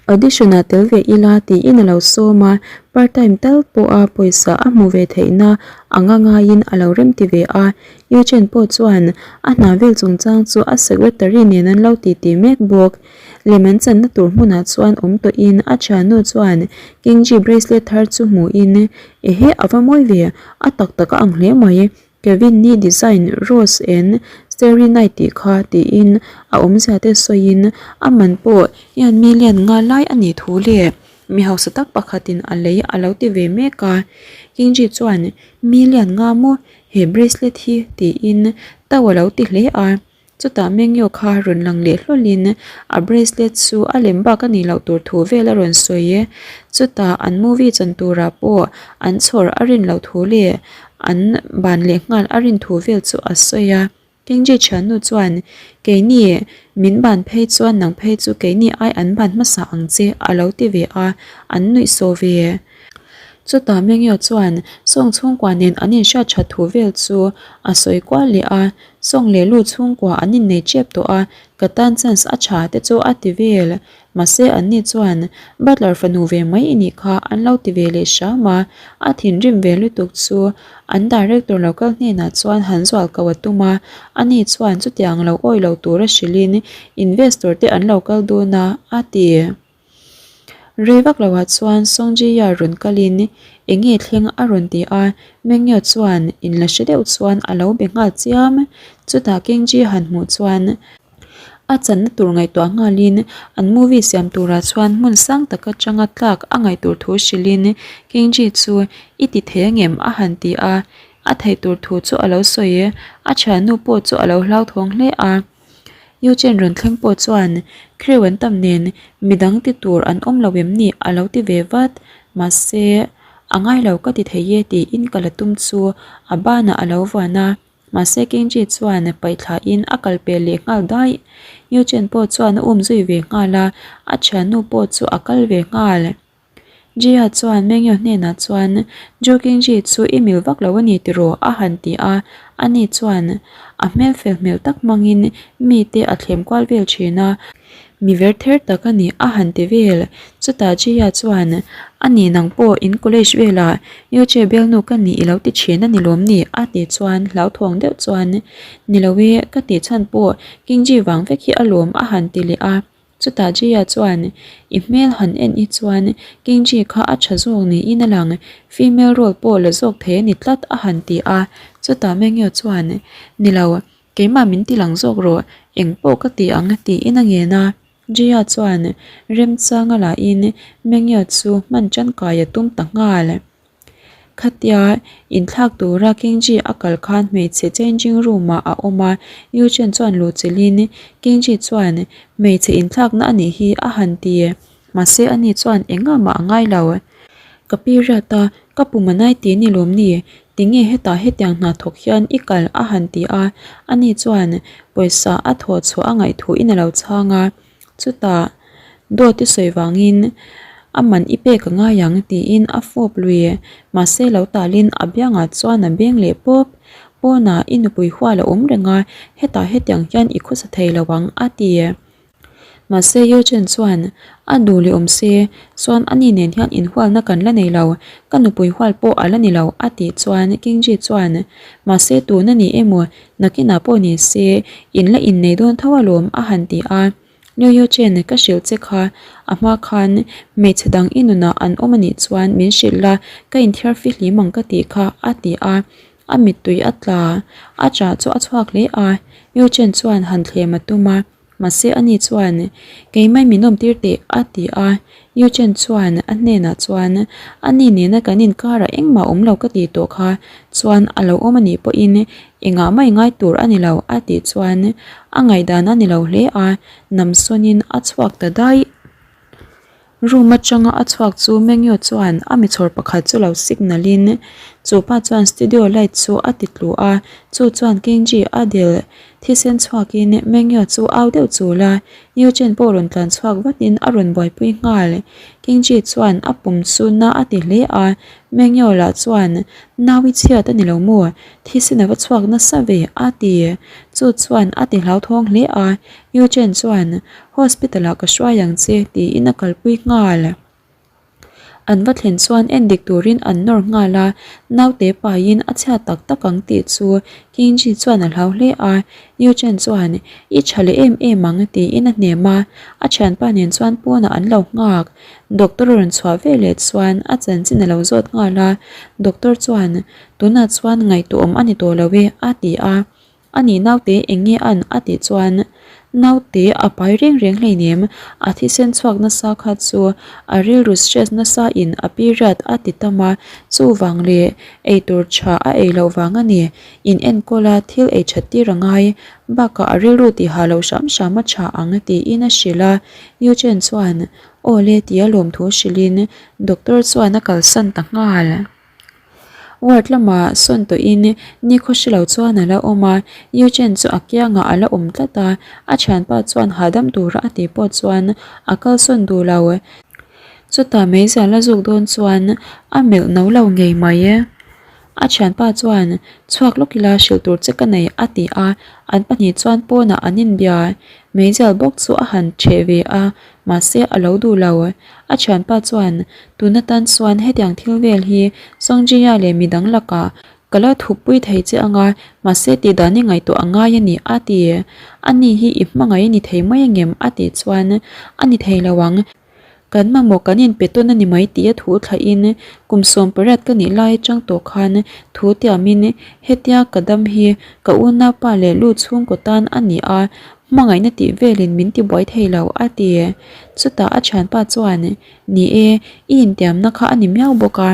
A: audition ah tel ve ila tiin a lo sawm a, part time tal pawha pawisa a hmu ve theihna anga ngaiin a lo remti ve a. Yu Chen pawh chuan a hna vel chungchang chu a secretary nen an lo titi mek bawk. Lem an channa tur hmunah chuan awm tawhin a thiannu chuan Kinji bracelet thar chu hmuhin Ehe a va mawi ve, a tak tak a ang hle mai, Kevin ni design rose and starry night tih kha tiin a awmzia te sawiin a man pawh hian million nga lai a nih thu leh mi hausa tak pakhatin a lei a lo ti ve mek a, Kingji chuan million nga maw he bracelet hi tiin to a lo ti hle a. Chutah Mengyo kha rawn lang leh hlawlin a bracelet chu a lem bak a nih loh tur thu vel a rawn sawi e. Chutah an movie chan turah pawh an chhawr a rin loh thu leh an ban leh nghal a rin thu vel chu a sawi a. Kengji thiannu chuan, Keini min ban phei chuan nang phei chu keini ai an ban hmasa ang che a lo ti ve a, an nuih saw ve. Chutah Mengyo chuan Sawng chhungkua nen an inhriat that thu vel chu a sawi kual leh a. Sawng leh lu chhungkua an innei tep tawh a, ka tan chance a tha te chu a ti vel. Mahse anni chuan butler fanu ve mai i nih kha an lo ti ve leh hram a, a thinrim ve lutuk chu an director lo kal hnenah chuan han zual ko a tum a, ani chuan chutiang lo awi lo tura hrilhin investor te an lo kal dawn a, a ti. Rei vak loah chuan Songji-a rawn kalin eng nge thleng a rawn ti a, Mengyo chuan inla hre deuh chuan a lo be nghal chiam. Chutah Kengji han hmuh chuan a channa tur ngaihtuah nghalin an movie siam turah chuan hmun sang tak atanga tlak a ngaih tur thu hrilhin Kengji chu i ti thei angem a han ti a. A theih tur thu chu a lo sawi. A thiannu pawh chu a lo hlauthawng hle a. Yu Chen rawn thleng pawh chuan crew an tam nen midang ti tur an awm lo em ni a lo ti ve vat. Mahse, a ngai lo ka ti thei e tiin ka la tum chu a banah a lo vuan a. Mahse Kenji chuan paih thlahin a kal pel leh nghal daih. Yu Chen pawh chuan a um zui ve nghal a, a thiannu pawh chu a kal ve nghal. Jia chuan Mengyo hnenah chuan, Ju Kenji chu i mil vak lo a ni tiraw? a han ti a. Ani chuan a hmel fel hmel tak hmangin mite a thlem kual vel thin a. Mi ver ther tak a ni a han ti vel. Chutah Jia chuan, A ni nang pawh in college velah Yuche bialnu ka nih i lo ti thin a ni lawm ni? a tih chuan hlauthawng deuh chuan, Ni lo e, ka tih chhan pawh Kingji vang vek hi alawm a han ti leh a. Chutah Jia chuan, I hmel han en hi chuan Kingji kha a tha zawk niin a lang, female role pawh la zawk thei a ni tlat a han ti a. Chutah Mengyo chuan, Ni lo, Keimah min ti lang zawk rawh, eng pawh ka ti ang tiin a ngen a. Jia chuan remchanga lahin Mengya chu hman tangkai a tum ta nghal. Khatia inthlak tura Kingji a kal khan hmeichhe changing room ah a awm a, Yu Chen chuan luhchilhin Kingji chuan hmeichhe inthlakna a nih hi a han ti. Mahse ani chuan engah mah a ngai lo. Ka pi riat a, ka pum a nai ti ni lawm ni? Tinge hetah hetiang hna thawk hian i kal a han ti a, ani chuan pawisa a thawh chhuah a ngaih thu in a lo chhang a, chutah dawt i sawi vangin a man i pek a ngai ang tiin a fawp lui. Mahse lo talin a biangah chuan a beng leh pawp. Pawnah i nupui hual a awm reng a, hetah hetiang hian i khawsa thei lo ang a ti. Mahse Yu Chen chuan a duh leh awm se, chuan ani nen hian inhualna kan la nei lo, ka nupui hual pawh a la ni lo a tih chuan King Ji chuan mahse tun a ni emaw nakinah pawh ni se in la innei dawn tho alawm a han ti a. Liu Yu Chen ka hrilh che kha a hma khan hmeichhe dang i nunah an awm a nih chuan min hrilh la ka inthiar fihlim ang ka tih kha a ti a. A mittui a tla a chah chu a chhuak hle a, Yu Chen chuan han thlem a tum a. Mahse ani chuan, Keimah min awm tir teh a ti a. Yu Chen chuan a hnenah chuan, Ani nena kan inkarah engmah awm lo ka tih tawh kha chuan a lo awm anih pawhin engah mah i ngai tur a ni lo a tih chuan a ngaihdan a ni lo hle a, namsawnin a chhuak ta daih. Room atanga a chhuak chu Mengyo chuan a mi chhawr pakhat chu lo signal in chu pa chuan studio light chu a ti tlu a, chu chuan Kenji a del thisen chhuak in Mengyo chu au deuh chul a, Yu Chen pawh rawn tlan chhuak vat in a rawn buaipui nghal. Kenji chuan a pum chu na a ti hle a, Mengyo lah chuan nau i chhiat a ni lo maw, thisen a va chhuak nasa ve a ti, chu chuan a ti hlauthawng hle a, Yu Chen chuan Hospital ah ka hruai ang che tiin a kalpui nghal. An va thlen chuan en dik turin an nawr nghal a, naute paiin a chhiat tak tak ang tih chu Kenji chuan a hlau hle a, Yu Chen chuan i tha leh em em ang tiin a hnem a, a thianpa nen chuan pawnah an lo nghak. Doctor a rawn chhuah veleh chuan a chanchin a lo zawt nghal a, doctor chuan tunah chuan ngaihtuahawm a ni tawh lo e a ti a. A nih naute eng nge an a tih chuan naute a pai reng reng hleinem a thisen chhuak nasa kha chu a rilru stress nasa in a period a ti tam a chuvang leh eitur tha a ei loh vang a ni in enkawl a thil ei that tir a ngai bakah a rilru tih ha loh hram hram a tha ang tiin a hrilh a Yu Chen chuan aw le tia lawmthu hrilhin doctor chuan a kalsan ta nghal. Ward lamah sawn tawhin nikhaw hre lo chuan a la awm a, Yu Chen chu a kiangah a la awm tlat a, a thianpa chuan hahdam tura a tih pawh chuan a kalsawn duh lo. Chutah meizial a zuk dawn chuan a melh no lo ngei mai. A thianpa chuan chhuak lawk ila hrilh tur che ka nei a ti a, an pahnih chuan pawnah an inbia. Meizial bawk chu a han ṭheh ve a, Mahse a lo duh lo. A thianpa chuan, Tun atan chuan hetiang thil vel hi Songjiya leh midang lakah ka la thupui thei che anga, mahse tih dan i ngaihtuah a ngai a ni, a ti. Ani hi i hmangaih a ni thei mai angem? a tih chuan, A ni thei lo ang. Kan mamawh kan inpe tawn a ni mai tih a thu thlahin kum 18 ka nih lai atang tawh khan thu tiamin hetia ka dam hi ka unaupa leh lu chhungkaw tan a ni a, Hmangaihna tih velin min ti buai thei lo, a ti. Chutah a thianpa chuan, Ni e, i intiamna kha a ni miau bawk a.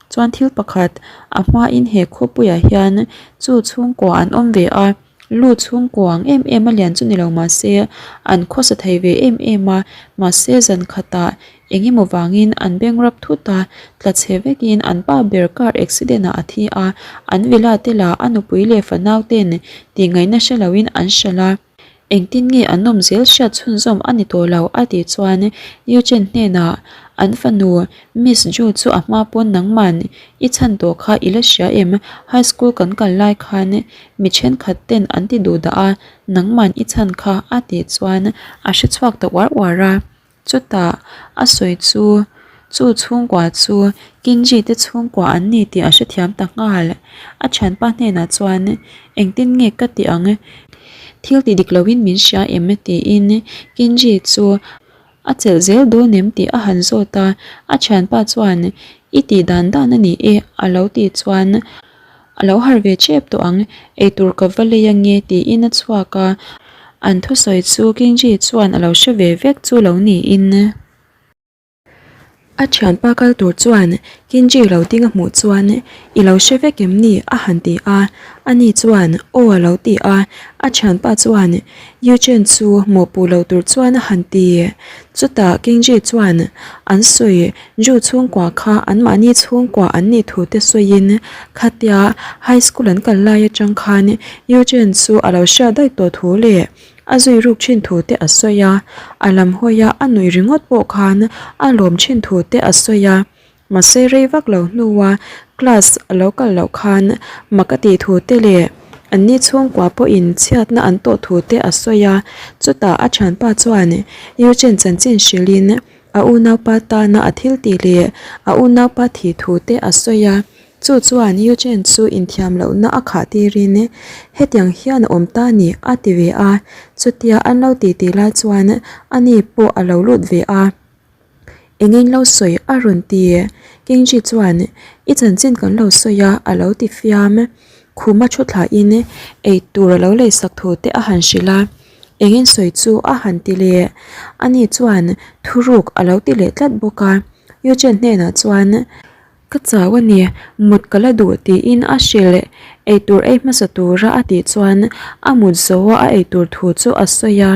A: Chuan thil pakhat a hmain he khawpuiah hian chu chhungkua an awm ve a, lu chhungkua ang em em a lian chu ni lo mahse an khawsa thei ve em em a, mahse zan khatah eng emaw vangin an beng rap thut a, tla chhe vekin an pa ber car accident ah a thi a, an villa te lah a nupui leh fanau ten tihngaihna hre loin an hralh a. Engtin nge an awm zel hriat chhunzawm a ni tawh lo a tih chuan Yu Chen hnenah an fanu Miss Ju chu a hma pawn nangman i chhan tawh kha i la hria em? High school kan kal lai khan mi thenkhat ten an ti duh dah a, nangman i chhan kha a tih chuan a hre chhuak ta uar uar a. Chutah a sawi chu chu chhungkua chu Kinji te chhungkua an ni tih a hrethiam ta nghal. A thianpa hnenah chuan engtin nge ka ti ang? Thil ti dik loin min hria em? tiin Kinji chu a chelh zel dawn em tih a han zawt a. A thianpa chuan i tih dan dan a ni e a lo tih chuan A lo harh ve tep tawh ang, eitur ka va lei ange tiin a chhuak a, an thusawi chu Kinji chuan a lo hre ve vek chu lo niin. A thianpa kal tur chuan Kinji lo ding a hmuh chuan I lo hre vek em ni? a han ti a, ani chuan Aw a lo ti a, a thianpa chuan Yu Chen chu mawhpuh lo tur chuan a han ti. Chutah Kinji chuan an sawi Ju chhungkua kha anmahni chhungkua an nih thu te sawiin khatia high school an kal lai atang khan Yu Chen chu a lo hriat daih tawh thu leh a zui ruk thin thu te a sawi a, a lam hawia a nuih ringawt pawh khan a lawm thin thu te a sawi a. Mahse rei vak lo hnua class a lo kal loh khan mak a tih thu te leh anni chhungkua pawhin chhiatna an tawh thu te a sawi a, chutah a thianpa chuan Yu Chen chanchin hrilhin a unaupa tana a thil tih leh a unaupa thih thu te a sawi a, chu chuan Yu Chen chu inthiam lohna a khah tirin hetiang hian a awm ta ni a ti ve a, chutia an lo titi lai chuan ani pawh a lo lut ve a. Engin lo sawi a rawn ti. Kenji chuan i chanchin kan lo sawi a a lo ti fiam. Khuma thu thlahin eitur a lo leisak thu te a han hrilh a. Engin sawi chu a han ti leh. Ani chuan thuruk a lo ti leh tlat bawk a. Yuchen hnenah chuan Ka chau a ni, mut ka la duh tiin a hrilh. Eitur ei hmasa tura a tih chuan a mut zo a a eitur thu chu a sawi a.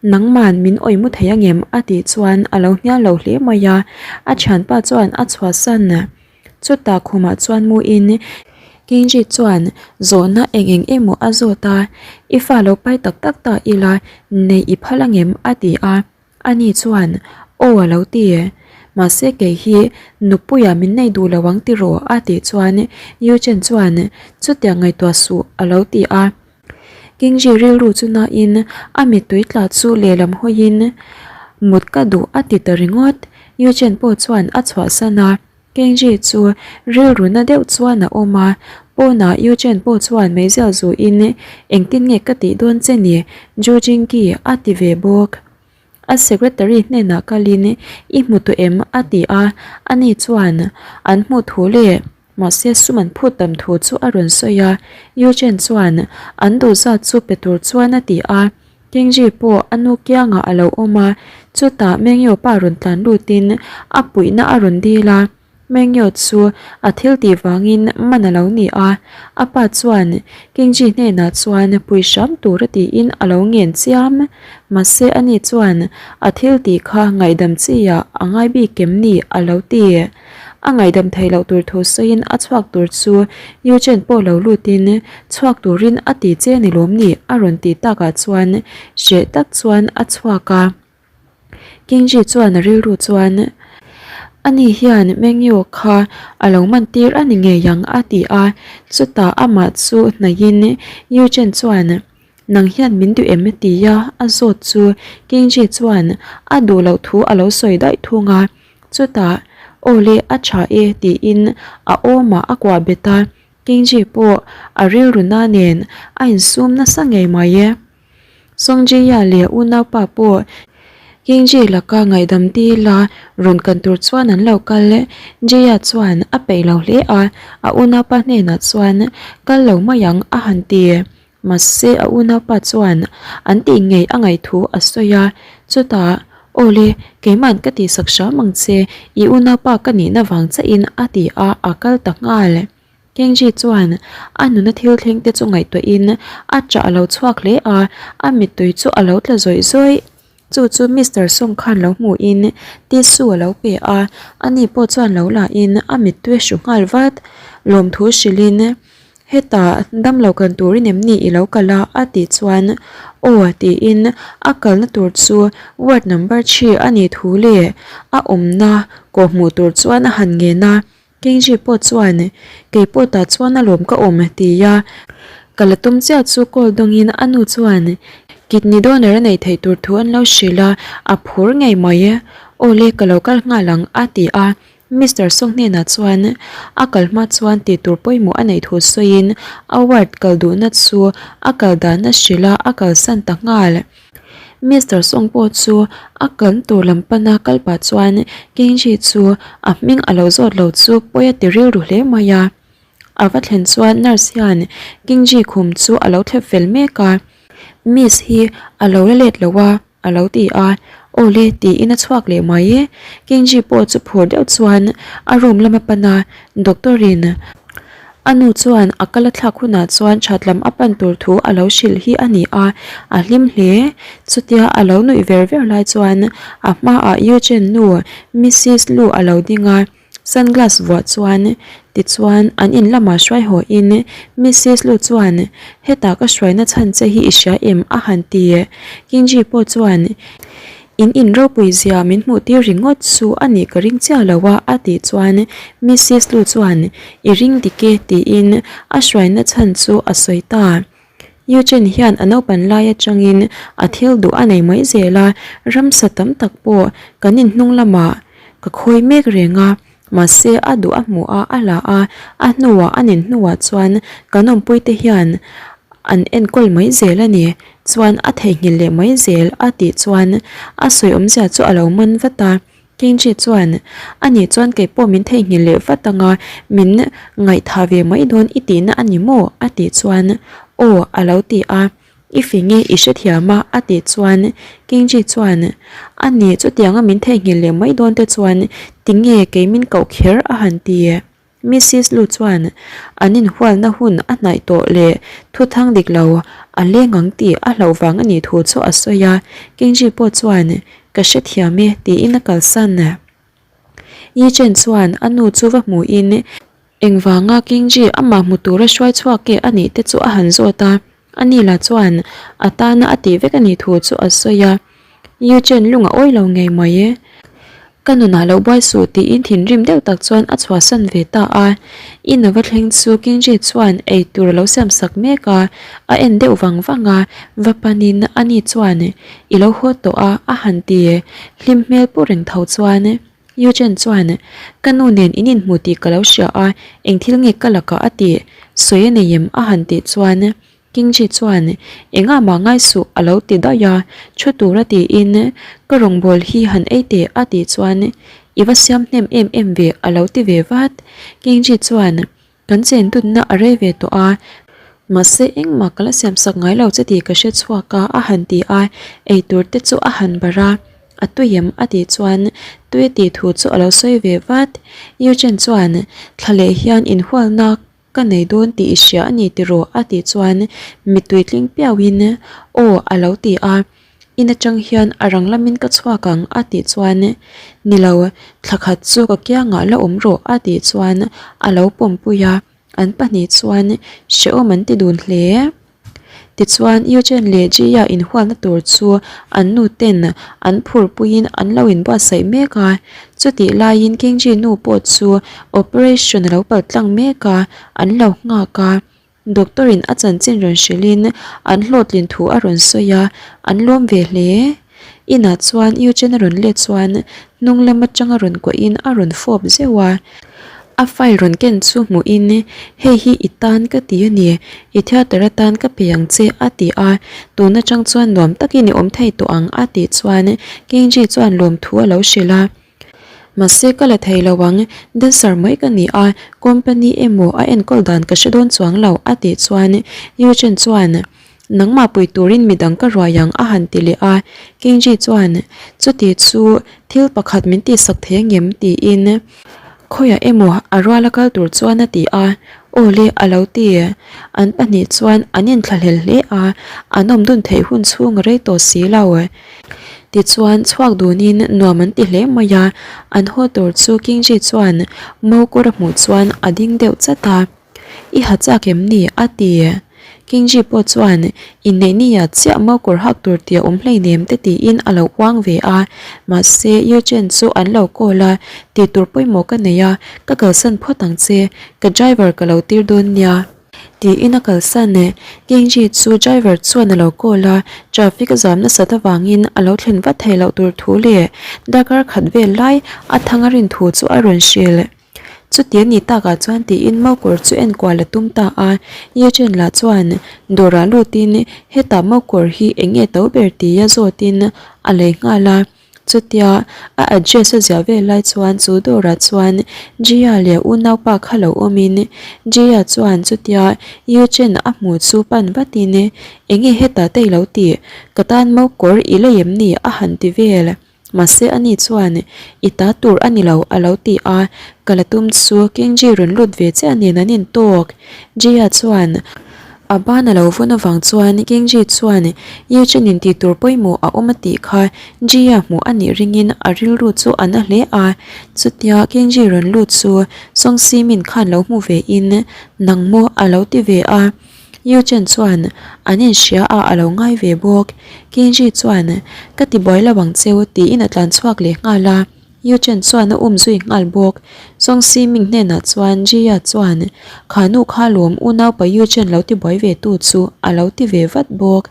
A: Nangman min awih mu thei angem? a tih chuan a lo hnial lo hle mai a, a thianpa chuan a chhuahsan. Chutah khumah chuan muin Kenji chuan zawhna eng eng emaw a zawt a, I fa lo pai tak tak ta ila neih i phal angem? a ti a, ani chuan Aw a lo ti. Mahse kei hi nupuia min nei duh lo ang tiraw? a tih chuan Yu Chen chuan Chutiang ngaihtuah suh a lo ti a. Kingji rilru chu nain a mittui tla chu lehlam hawiin mut ka duh a ti ta ringawt. Yu Chen pawh chuan a chhuahsan a, Kingji chu rilru na deuh chuan a awm a, pawnah Yu Chen pawh chuan meizial zuin engtin nge ka tih dawn che ni Ju Jingki a ti ve bawk. A secretary hnenah kalin i hmu tawh em a ti a, ani chuan an hmuh thu leh Mahse sum an phut tam thu chu a rawn sawi a, Yu Chen chuan an duh zat chu pe tur chuan a ti a, Kingji pawh a nu kiangah a lo awm a, chutah Mengyo pa rawn tlan lutin a puihna a rawn dil a, Mengyo chu a thil tih vangin man a lo ni a, a pa chuan Kingji hnenah chuan pui hram tur a tiin a lo ngen chiam, mahse ani chuan a thil tih kha ngaihdam chi ah a ngai bik em ni a lo ti. A ngaihdam theih loh tur thu sawiin a chhuak tur chu Yu Chen pawh lo lutin chhuak turin a ti che ni lawm ni a rawn tih takah chuan hreh tak chuan a chhuak a. Kingji chuan a rilru chuan ani hian Mengyo kha a lo man tir a ni ngei ang a ti a, chutah amah chu hnaihin Yu Chen chuan Nang hian min duh em? tia a zawt chu Kingji chuan a duh loh thu a lo sawi daih thung a. Chutah, Aw le, a tha e, tiin a awmah a kuah bet a, Kingji pawh a rilru na nen a insum nasa ngei mai e. Songjiya leh unaupa pawh Kingji laka ngaihdam dila rawn kan tur chuan an lo kal. Jiya chuan a peih lo hle a, a unaupa hnenah chuan kal lo mai ang a han ti. Mahse a unaupa chuan an tih ngei a ngaih thu a sawi a, chutah. Awle, keima'n ka tihsak hram ang che, i unaupa ka nihna vang chiahin a ti a, a kal ta nghal. Kenji chuan a nuna thil thleng te chu ngaihtuahin a ṭah a lo chhuak hle a, a mittui chu a lo tla zawih zawih. Chu chu Mister Song khan lo hmuhin tissue a lo pe a, ani pawh chuan lo lahin a mittui a hru nghal vat. Lawmthu hrilhin, Hetah damlo kan turin em ni i lo kal a? a tih chuan, Aw tiin a kalna tur chu ward number chhi a nih thu leh a awmna kawhhmuh tur chuan a han ngen a. Kenji pawh chuan, Kei pawh tah chuan a lawm ka awm, ti a. Ka la tum chiah chu call dawngin a nu chuan kidney donor a neih theih tur thu an lo hrilh a, a phur ngei mai. Aw le, ka lo kal nghal ang, a ti a. Mister Song hnenah chuan a kal hma chuan tih tur pawimawh a neih thu sawiin a ward kal duhna chu a kal dan a hrilh a, a kalsan ta nghal. Mister Song pawh chu a kan tur lam pana kal pah chuan Kenji chu a hming a lo zawt lo chu pawi a ti rilru hle mai a. A va thlen chuan nurse hian Kenji khum chu a lo thlep fel mek a, Miss hi a lo la let lo a a lo ti a, Aw le tiin a chhuak leh mai. Kenji pawh chu phur deuh chuan a room lama pan a, Doctor in A nu chuan a kal a thlak hunah chuan that lam a pan tur thu a lo hrilh hi a ni a, a hlim hle. Chutia a lo nuih ver ver lai chuan a hmaah Eugene nu Missis Lu a lo ding a, sunglass vuah chuan tichuan an in lamah hruai haw in Missis Lu chuan hetah ka hruaina chhan che hi i hria em a han ti. Kinji pawh chuan In in ropui zia min hmuh tir ringawt chu a nih ka ring chiah lo a, a tih chuan Missis Lu chuan i ring dik e tiin a hruaina chhan chu a sawi ta. Eugene hian a naupan lai atangin a thil duh a nei mai zel a, ramsa tam tak pawh kan in hnung lamah ka khawi mek reng a, mahse a duh a hmuh a a la a, a hnuah a nin hnuah chuan kan awmpuite hian an enkawl mai zel a ni. Chuan a theihnghilh leh mai zel a tih chuan a sawi awmzia chu a lo man vat a. Kenji chuan, Ani chuan kei pawh min theihnghilh leh vat anga min ngaihthah ve mai dawn i tihna a ni maw? a tih chuan, Aw a lo ti a. I fing e i hrethiam a a tih chuan Kenji chuan, Ani chutianga min theihnghilh leh mai dawn te chuan tinge kei min koh kher a han ti. Missis Lu chuan an inhualna hun a hnaih tawh leh thuthang dik lo a leng ang tih a hlauh vang a nih thu chu a sawi a, Kenji pawh chuan Ka hrethiam e tiin a kalsan. Yi Chen chuan a nu chu va hmuhin engvanga Kenji amah hmu tura hruai chhuak e a nih te chu a han zawt a. Ani lah chuan a tana a tih vek a nih thu chu a sawi a, Yu Chen lung a awi lo ngei mai e. Ka nunah lo buai suh tiin thinrim deuh tak chuan a chhuahsan ve ta a. In a va thleng chu Kingji chuan ei tur a lo siam sak mek a, a en deuh vang vang a, va panin ani chuan i lo haw tawh a a han ti hlim hmel pu reng tho chuan. Yu Chen chuan, Ka nu nen in inhmu tih ka lo hria a, eng thil nge ka lakah a tih? Sawi a nei em? a han tih chuan Kingji chuan, Engah mah ngai suh a lo ti daih a, thu tura tiin ka rawngbâwl hi han ei teh a tih chuan, I va siam hnem em em ve a lo ti ve vat. Kingji chuan, Kan chen dunna a rei ve tawh a, mahse engmah ka la siam sak ngai lo che tih ka hre chhuak a a han ti a, eitur te chu a han barh a, a tui em a tih chuan tui tih thu chu a lo sawi ve vat. Eugene chuan thla leh hian inhualna ka nei dawn tih i hria a ni tiraw a tih chuan mittui tling piauhin aw a lo ti a. In atang hian a rang lamin ka chhuak ang a tih chuan ni lo thla khat chu ka kiangah la awm rawh a tih chuan a lo pawmpui a, an pahnih chuan hrehawm an ti dun hle. Tichuan Eugene leh Gia inhualna tur chu an nu ten an phurpuiin an lo inbuatsaih mek a, chutih laiin Kenji nu pawh chu operation a lo paltlang mek a, an lo nghak a. Doctor in a chanchin rawn hrilh in an hlawhtlin thu a rawn sawi a, an lawm ve hle. Inah chuan Eugene a rawn let chuan hnung lam atang a rawn kuah in a rawn fawp zeuh a. A file rawn ken chu hmuh in hei hi i tan ka ti a ni, i theatre atan ka pe ang che a ti a, tun atang chuan nuam takin i awm thei tawh ang a tih chuan Kenji chuan lawmthu a lo hrilh a. Mahse ka la thei lo ang, dancer mai ka ni a, company emaw a enkawl dan ka hre dawn chuang lo a tih chuan Eugene chuan. Nangmah pui turin midang ka ruai ang a han ti leh a. Kenji chuan, Chuti chu thil pakhat min tihsak thei angem? tiin khawiah emaw a ruala kal tur chuan a ti a. Aw le a lo ti. An pahnih chuan an inthlahlel hle a, an awm dun theih hun chhung a rei tawh si lo. Tichuan chhuak dunin nuam an ti hle mai a, an haw tur chu Kingji chuan Mokura hmuh chuan a ding deuh chat a. I ha chak em ni? a ti. Kingji pawh chuan inneih nia chiah Mokawr hak tur tih a awm hleinem te tiin a lo uang ve a, mahse Yuchen chu an lo call a, tih tur pawimawh ka nei a, ka kalsan phawt ang che, ka driver ka lo tir dawn nia. Tiin a kalsan e. Kingji chu driver chuan a lo call a, traffic a zam nasat avangin a lo thlen vat theih loh tur thu leh darkar khat vel lai a thang a rin thu chu a rawn hrilh. Chuti a nih takah chuan tiin Mokawr chu enkual a tum ta a, Ye Chen lah chuan dawrah lutin hetah Mokawr hi eng nge to ber tia zawtin a lei nghal a. Chutia a address a ziah vel lai chuan chu dawrah chuan Jia leh unaupa kha lo awmin Jia chuan chutia Ye Chen a hmuh chu pan vatin eng nge hetah te i lo tih? Ka tan Mokawr i lei em ni? a han ti vel. Mahse ani chuan, I ta tur a ni lo, a lo ti a. Ka la tum chu Kingji rawn lut ve chiah nen an intawk. Jia chuan a ban a lo vawn avang chuan Kingji chuan Ye Chen in tih tur pawimawh a awm a tih kha Jia hmuh a nih ringin a rilru chu a na hle a. Chutia Kingji rawn lut chu Song Simin khan lo hmu ve in, Nang maw? a lo ti ve a. Yu Chen chuan an inhria a a lo ngai ve bawk. Kenji chuan ka ti buai lo ang cheu tiin a tlan chhuak leh nghal a. Yu Chen chuan a um zui nghal bawk. Song Si Ming hnenah chuan Jia chuan kha nu kha lawm unaupa Yu Chen lo ti buai ve tu chu a lo ti ve vat bawk.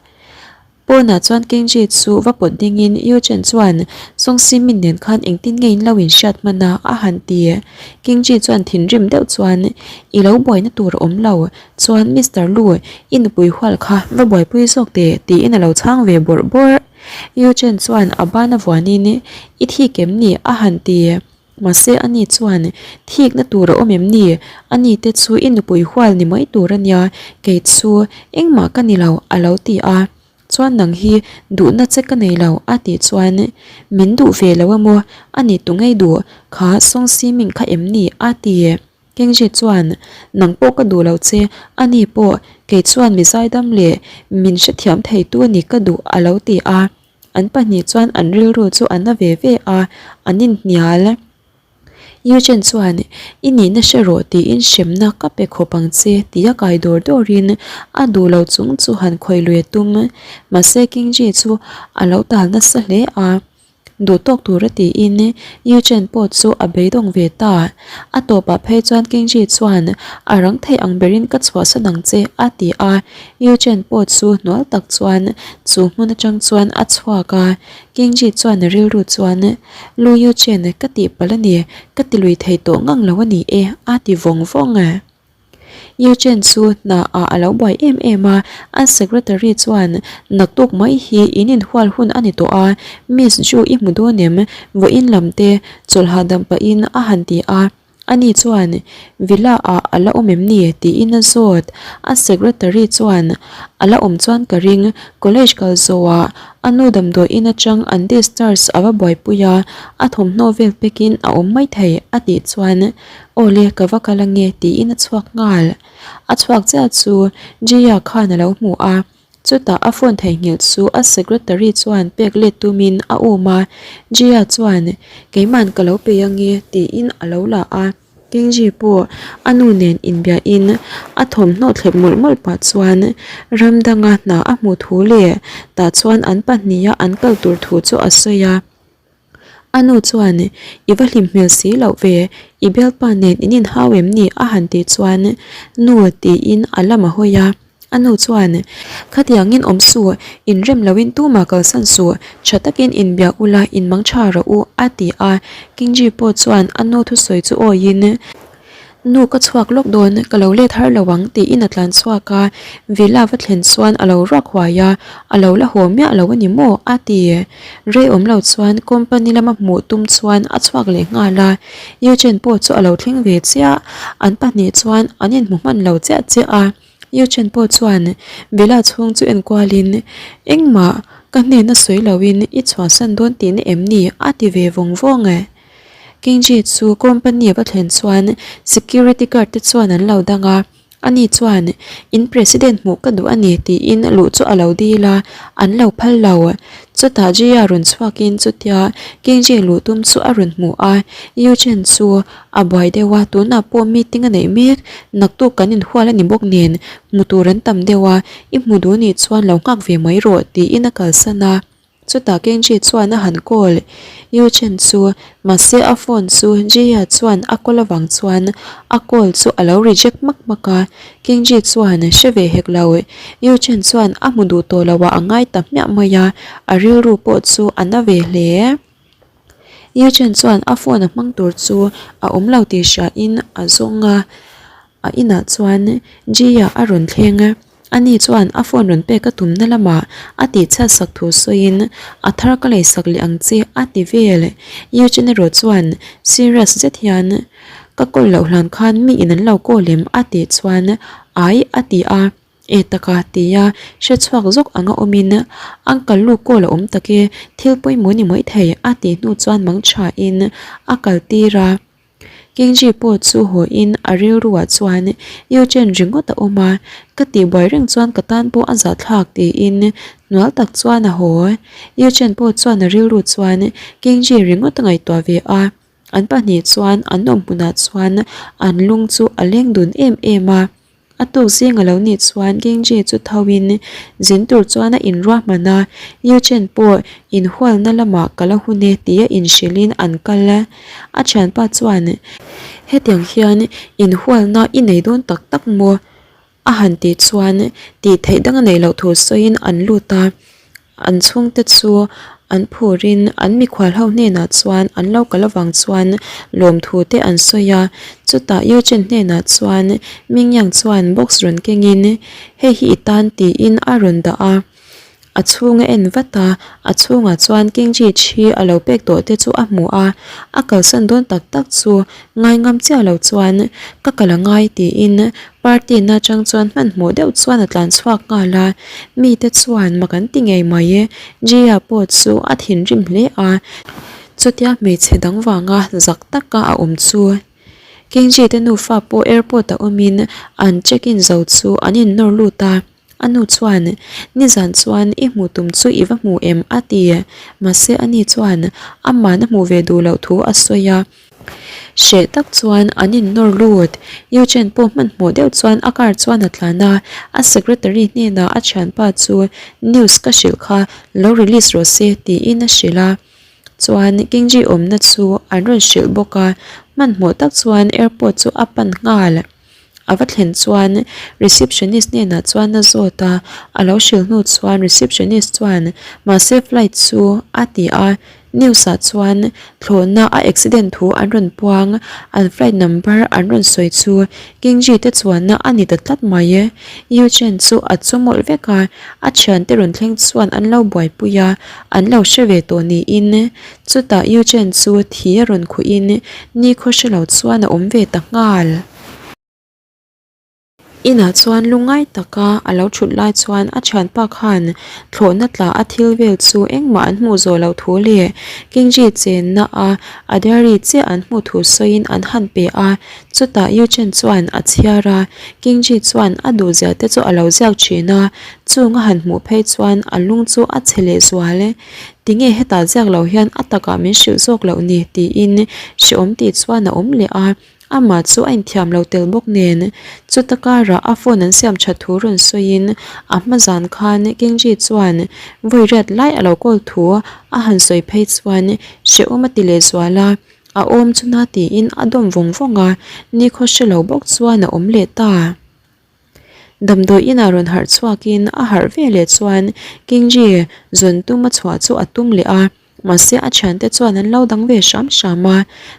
A: Pawnah chuan Kenji chu va pawt dingin Yu Chen chuan Song Si Min nen khan engtin nge in lo inhriat hman a a han ti. Kenji chuan thinrim deuh chuan I lo buaina tur a awm lo, chuan Mister Lu i nupui hual kha va buaipui zawk teh tiin a lo chhang ve bawrh bawrh. Yu Chen chuan a ban a vuanin I thik em ni? a han ti. Mahse ani chuan, Thikna tur a awm em ni? Ani te chu i nupui hual ni mai tur a nia, kei chu engmah ka ni lo, a lo ti a. Chuan nang hi duhna che ka nei lo, a tih chuan, Min duh ve lo emaw? Ani tu ngei duh? Kha Song Siming kha em ni? a ti. Kengji chuan, Nang pawh ka duh lo che, ani pawh kei chuan mi zaidam leh min hrethiam theitu a ni ka duh, a lo ti a. An pahnih chuan an rilru chu a na ve ve a, an inhnial. Eugene chuan, I nihna hre rawh tiin hremna ka pe khawp ang che tia kai dawr dawrin a duh lo chung chu han khawih lui a tum. Mahse Kingji chu a lo tal nasa hle a. Duh tawk tura tiin Eugene pawh chu a beidawng ve ta. A tawpah phei chuan Kingji chuan a rang thei ang berin ka chhuahsan ang che a ti a. Eugene pawh chu hnual tak chuan chu hmun atang chuan a chhuak a, Kingji chuan a rilru chuan, Lu Eugene, ka tihpalh a ni, ka ti lui thei tawh ngang lo a ni e, a ti vawng vawng a. Eugene chu hna ah a lo buai em em a, an secretary chuan, Naktuk mai hi in inhual hun a ni tawh a, Miss Ju i hmu dawn em? Vawiin lam te chawlh hahdam pahin a han ti a. Ani chuan, Villa ah a la awm em ni? tiin a zawt. A secretary chuan, A la awm chuan ka ring, college kal zawhah a nu damdawiin atang an discharge a va buaipui a, a thawmhnaw vel pekin a awm maithei, a tih chuan, Aw le, ka va kal ange, tiin a chhuak nghal. A chhuak chiah chu Jia khan a lo hmu a. Chutah a phone theihnghilh chu a secretary chuan pek let tumin a um a, Jia chuan, Keiman ka lo pe ange, tiin a lo la a. Kingji pawh a nu nen inbiahin a thawmhnaw thlep mawlh mawlh pah chuan ram danga hna a hmuh thu leh tah chuan an pahniha an kal tur thu chu a sawi a. A nu chuan, I va hlim hmel si loh ve, i bialpa nen in inhau em ni? a han tih chuan, Nu tiin a lam a hawi a. A nu chuan, Khatiangin awm suh, inrem loin tumah kalsan suh, tha takin inbiak ula inmang tha rawh u, a ti a. Kingji pawh chuan a nu thusawi chu awiin, Nu ka chhuak lawk dawn, ka lo let har lo ang tiin a tlan chhuak a, villa va thlen chuan a lo ruak huai a, a lo la haw miah lo a ni maw? a ti. Rei awm lo chuan company lama hmuh tum chuan a chhuak leh nghal a, Eugene pawh chu a lo thleng ve chiah, an pahnih chuan an inhmu hman lo chiah chiah a. Yu Chen pawh chuan Villa chhung chu en kualin engmah ka hnena sawi loin i chhuahsan dawn tihna em ni a ti ve vawng vawng e. Kenji chu company a va thlen chuan security guard te chuan an lo dang a. Ani chuan, In president hmuh ka duh a ni tiin luh chu a lo dil a, an lo phal lo. Chutah Jia rawn chhuakin chutia Kenji luh tum chu a rawn hmu a, Yu-Chen chu a buai deuh a, tunah pawh meeting a neih mek, naktuk kan inhual a ni bawk nen, hmu tur an tam deuh a, i hmu duh nih chuan lo nghak ve mai rawh tiin a kalsan a. Chutah Kenji chuan a han call Yu Chen chu, mahse a phone chu Jia chuan a call avang chuan a call chu a lo reject hmak hmak a, Kenji chuan hre ve hek lo. Yu Chen chuan a hmu duh tawh lo ah a ngai ta hmiah mai a, a rilru pawh chu a na ve hle. Yu Chen chuan a phone a hmang tur chu a awm lo tih hria in a zawng a, a inah chuan Jia a rawn thleng a. Ani chuan a phone rawn pek a tumna lamah a tihchhiat sak thu sawiin a thar ka leisak leh ang che a ti vel. Eugene erawh chuan serious zet hian ka call loh hlan khan mi in an lo call em a tih chuan ai a ti a, e taka tia hrechhuak zawk anga awmin uncle lu call a awm tak e thil pawimawh ni mai thei a tih hnu chuan mangtha in a kal tir a. Kenji pawh chu haw in a rilruah chuan Eugene ringawt a awm a, ka tihbuai reng chuan ka tan pawh a zahthlak tiin hnual tak chuan a haw. Eugene pawh chuan a rilru chuan Kenji ringawt a ngaihtuah ve a, an pahnih chuan an awm hmunah chuan an lung chu a leng dun em em a. A tuk zing a lo nih chuan Gengji chu tho in zin tur chuan a inruahman a, Yuchen pawh inhualna lamah ka la hun e tia inhrilh in an kal a. A thianpa chuan, Hetiang hian inhualna i nei dawn tak tak maw? a han tih chuan tih theih dang a neih loh thu sawiin an lut a. An chhungte chu an phurin an mikhual ho hnenah chuan an lo kal avang chuan lawmthu te an sawi a, chutah Eugene hnenah chuan Mingyang chuan box rawn kengin hei hi i tan tiin a rawn dah a, a chhung a en vat a, a chhungah chuan Kingji thi a lo pek tawh te chu a hmu a, a kalsan dawn tak tak chu ngai ngam chiah lo chuan ka kal a ngai tiin Party na atang chuan hmanhmawh deuh chuan a tlan chhuak nghal a, mite chuan mak an ti ngei mai e, Jia pawh chu a thinrim hle a, chutia hmeichhe dang vanga zak taka a awm chu Kenji te nufa pawh airport a awmin an check in zo chu an innawr lut a, a nu chuan nizan chuan i hmuh tum chu i va hmu em a ti, mahse ani chuan aman a hmuh ve duh loh thu a sawi a. Hreh tak chuan an innawr lut. Eugene pawh hmanhmawh deuh chuan a car chuan a tlan a, a secretary hnenah a thianpa chu news ka hrilh kha lo release rawh se tiin a hrilh a. Chuan Kingji awmna chu an rawn hrilh bawk a, hmanhmawh tak chuan airport chu a pan nghal. A va thlen chuan receptionist hnenah chuan a zawt a, a lo hrilh hnu chuan receptionist chuan mahse flight chu a ti a, news ah chuan thlawhna a accident thu an rawn puang, an flight number an rawn sawi chu Kingji te chuanna a ni ta tlat mai e. Yu Chen chu a chu mawlh vek a, a thiante rawn thleng chuan an lo buaipui a, an lo hre ve tawh niin chutah Yu Chen chu thi a rawn khuhin nikhaw hre lo chuan a awm ve ta nghal. Inah chuan lungngai taka a lo thut lai chuan a thianpa khan thlawhna tla a thil vel chu engmah an hmuh zawh loh thu leh Kingji chenna a a diary chiah an hmuh thu sawiin an han pe a, chutah Yuchen chuan a chhiar a, Kingji chuan a duhzia te chu a lo ziak thin a, chung a han hmuh phei chuan a lung chu a chhe leh zual e. Tinge hetah ziak lo hian a takah min hrilh zawk loh ni tiin hreawm tih chuan a awm leh a. Amah chu a inthiam lo tel bawk nen, chuta karah a phone an siam that thu rawn sawiin a hma zan khan Kenji chuan vawi riat lai a lo call thu a han sawi phei chuan hrehawm a ti leh zual a, a awm chu na tiin a dawm vawng vawng a, nikhaw hre lo bawk chuan a awm leh ta. Damdawi inah rawn harh chhuakin a harh ve leh chuan Kenji zawn tum a chhuah chu a tum leh a. Mahse a thiante chuan an lo dang ve hram hram a,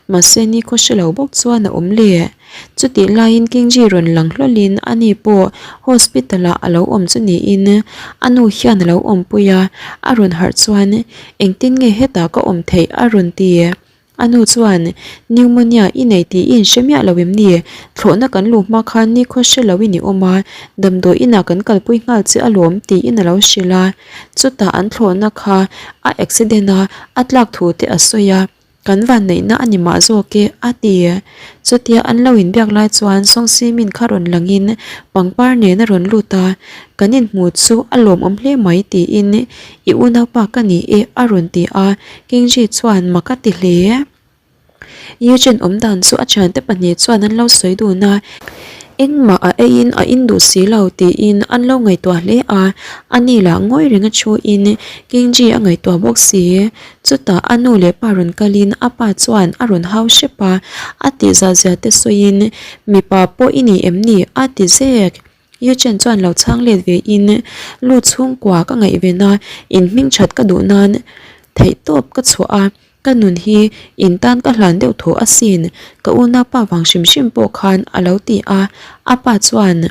A: mahse nikhaw hre lo bawk chuan a awm leh. Chutih laiin Kingji rawn lang hlawlhin ani pawh hospital ah a lo awm chu niin a nu hian a lo awmpui a, a rawn harh chuan engtin nge hetah ka awm theih a rawn ti. A nu chuan, Pneumonia i nei tih i inhre miah lo em ni? Thlawhna kan luh hma khan nikhaw hre lo in i awm a, damdawi inah kan kalpui nghal che alawm tiin a lo hrilh a. Chutah an thlawhna kha a accident a, a tlak thu te a sawi a. Kan vanneihna a ni mah zawk e, a ti. Chutia an lo inbiak lai chuan Sawngsimin kha rawn langin pangpar nen a rawn lut a, Kan inhmu chu a lawmawm hle mai tiin I unaupa ka ni e a rawn ti a, Kingji chuan mak a ti hle. Eugene awm dan chu a thiante pahnih chuan an lo sawi dun a, engmah a eiin a in duh si lo tiin an lo ngaihtuah hle a, ani lah ngawi reng a thuin Kingji a ngaihtuah bawk si. Chutah a nu leh pa rawn kalin a pa chuan a rawn hau hrep a, a tihzah zia te sawiin mipa pawh i ni em ni a ti zek. Yuchen chuan lo chhang let ve in lu chhungkua ka ngaihven a, in hming that ka duh nan theihtawp ka chhuah a, ka nun hi in tan ka hlan deuh thaw asin, ka unaupa vang hrim hrim pawh khan a lo ti a, a pa chuan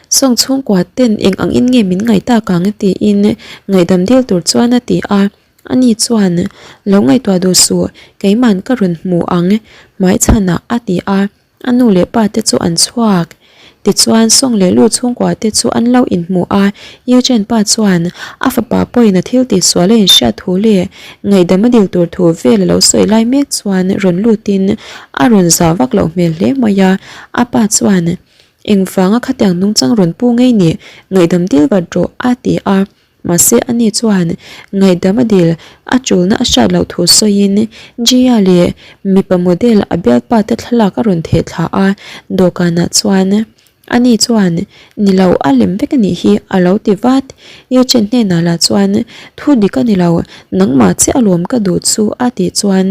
A: Sawng chhungkua ten eng ang in nge min ngaih tak ang tiin ngaihdam dil tur chuan a ti a, ani chuan lo ngaihtuah duh suh keiman ka rawn hmu ang hmaichhanah a ti a. A nu leh pa te chu an chhuak. Tichuan Song leh Lu chhungkua te chu an lo inhmu a, Eugene pa chuan a fapa pawhin a thil tihsual a inhriat thu leh ngaihdam a dil tur thu vel a lo sawi lai mek chuan rawn lutin a rawn zah vak loh hmel hle mai a. A pa chuan, Engvanga khatiang nungchang rawn pu ngei nih ngaihdam dil vat rawh a ti a. Mahse ani chuan ngaihdam a dil a tulna a hriat loh thu sawiin Gia leh mipa model a bialpa te thlalak a rawn theh thla a, dawhkanah chuan ani chuan ni lo a lem vek a nih hi a lo ti vat. Yuchen hnenah lah chuan thu dik a ni lo, nangmah chiah alawm ka duh chu a tih chuan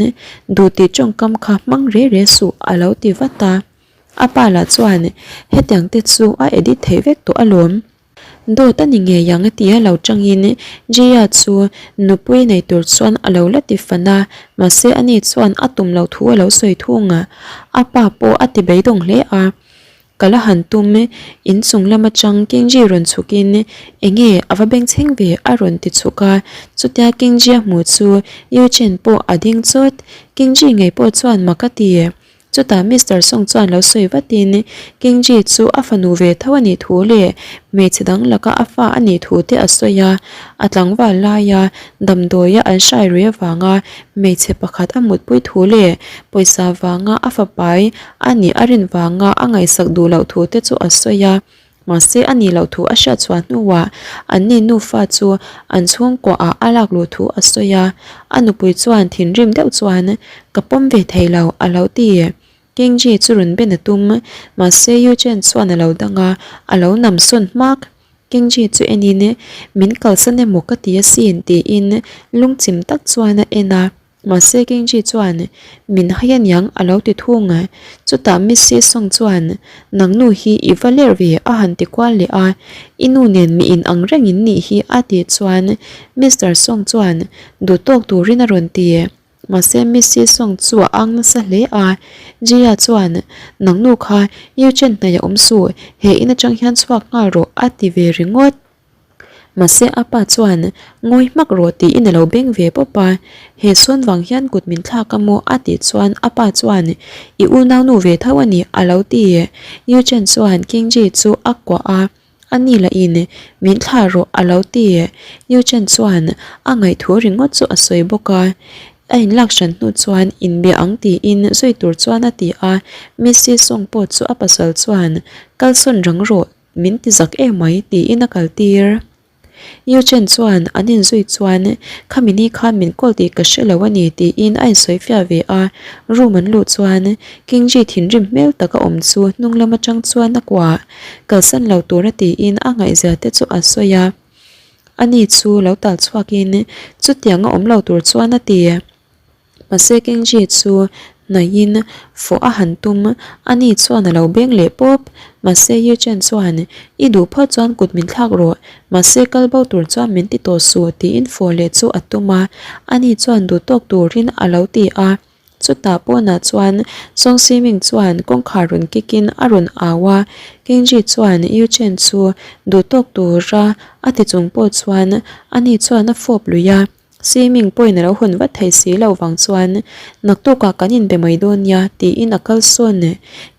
A: duh tih tawngkam kha hmang re re suh a lo ti vat a. A pa lah chuan hetiang te chu a edit theih vek tawh alawm. Dawt a ni ngei ang tia lo tangin Jia chu nupui nei tur chuan a lo la ti fan a, mahse ani chuan a tum loh thu a lo sawi thung a, a pa pawh a ti beidawng hle a. Ka la han tum inchung lam atang Kingji rawn chhukin enge a va bengchheng ve a rawn ti chhuk a, chutia Kingji a hmuh chu Yu Chen pawh a ding chawt, Kingji ngei pawh chuan mak a ti. Chutah Mister Song chuan lo sawi vatin King Ji chu a fanu ve tho a nih thu leh hmeichhe dang laka a fa a nih thu te a sawi a, a tlangval laia damdawia an hrai rui avanga hmeichhe pakhat a mutpui thu leh pawisa vanga a fapai a nih a rin vanga a ngaihsak duh loh thu te chu a sawi a. Mahse a nih loh thu a hriat chhuah hnuah anni nufa chu an chhungkuaah a lak luh thu a sawi a, a nupui chuan thinrim deuh chuan ka pawm ve thei lo a lo ti. Kingji chu rawn ben a tum, mahse Yu Chen chuan a lo dang a, a lo nam sawn hmak. Kingji chu enin min kalsan emaw ka ti asin tiin lungchim tak chuan a en a. Mahse Kingji chuan, Min hai aniang a lo ti thung. Chutah Missy Song chuan, Nang nu hi i va ler ve a han ti kual leh a, I nu nen mi in ang reng in nih hi a tih chuan Mister Song chuan duh tawk turin a rawn ti. Mahse Missy Song chu a ang nasa hle a, Jia chuan, Nang nu kha Yu Chen hnaih a awm suh, he in atang hian chhuak nghal rawh a ti ve ringawt. Mahse a pa chuan ngawi hmak rawh tiin a lo beng ve pawp a, he sawn vang hian kut min thlak a maw a tih chuan a pa chuan i unaunu ve tho a ni a lo ti. Yu Chen chuan King Ji chu a kuah a, a ni lah in min thlah rawh a lo ti. Yu Chen chuan a ngaihthu ringawt chu a sawi bawk a, a inlak hran hnu chuan inbia ang tiin zui tur chuan a ti a, Missy Song pawh chu a pasal chuan kalsawn rang rawh Min ti zak em mai tiin a kal tir. Yu Chen chuan an inzui chuan khami ni khan min call tih ka hre lo a ni tiin a insawi fiah ve a, room an luh chuan King Ji thinrim hmel tak a awm chu hnung lam atang chuan a kuah kalsan lo tura tiin a ngaihzia te chu a sawi a, ani chu lo tal chhuakin chutiang a awm lo tur chuan a ti. Mahse Kingji chu hnaihin fawh a han tum, ani chuan a lo beng leh pawp. Mahse Ye Chen chuan, I duh phawt chuan kut min thlak rawh, mahse kal bo tur chuan min ti tawh suh tiin fawh leh chu a tum a, ani chuan duh tawk turin a lo ti a. Chutah pawnah chuan Song Siming chuan kawngkhar rawn kikin a rawn au a, Kingji chuan Ye Chen chu duh tawk tura a ti chung pawh chuan ani chuan a fawp lui a. Swimming pawhin a lo hawn vat thei si lo vang chuan naktukah kan inbe mai dawn nia tiin a kal sawn.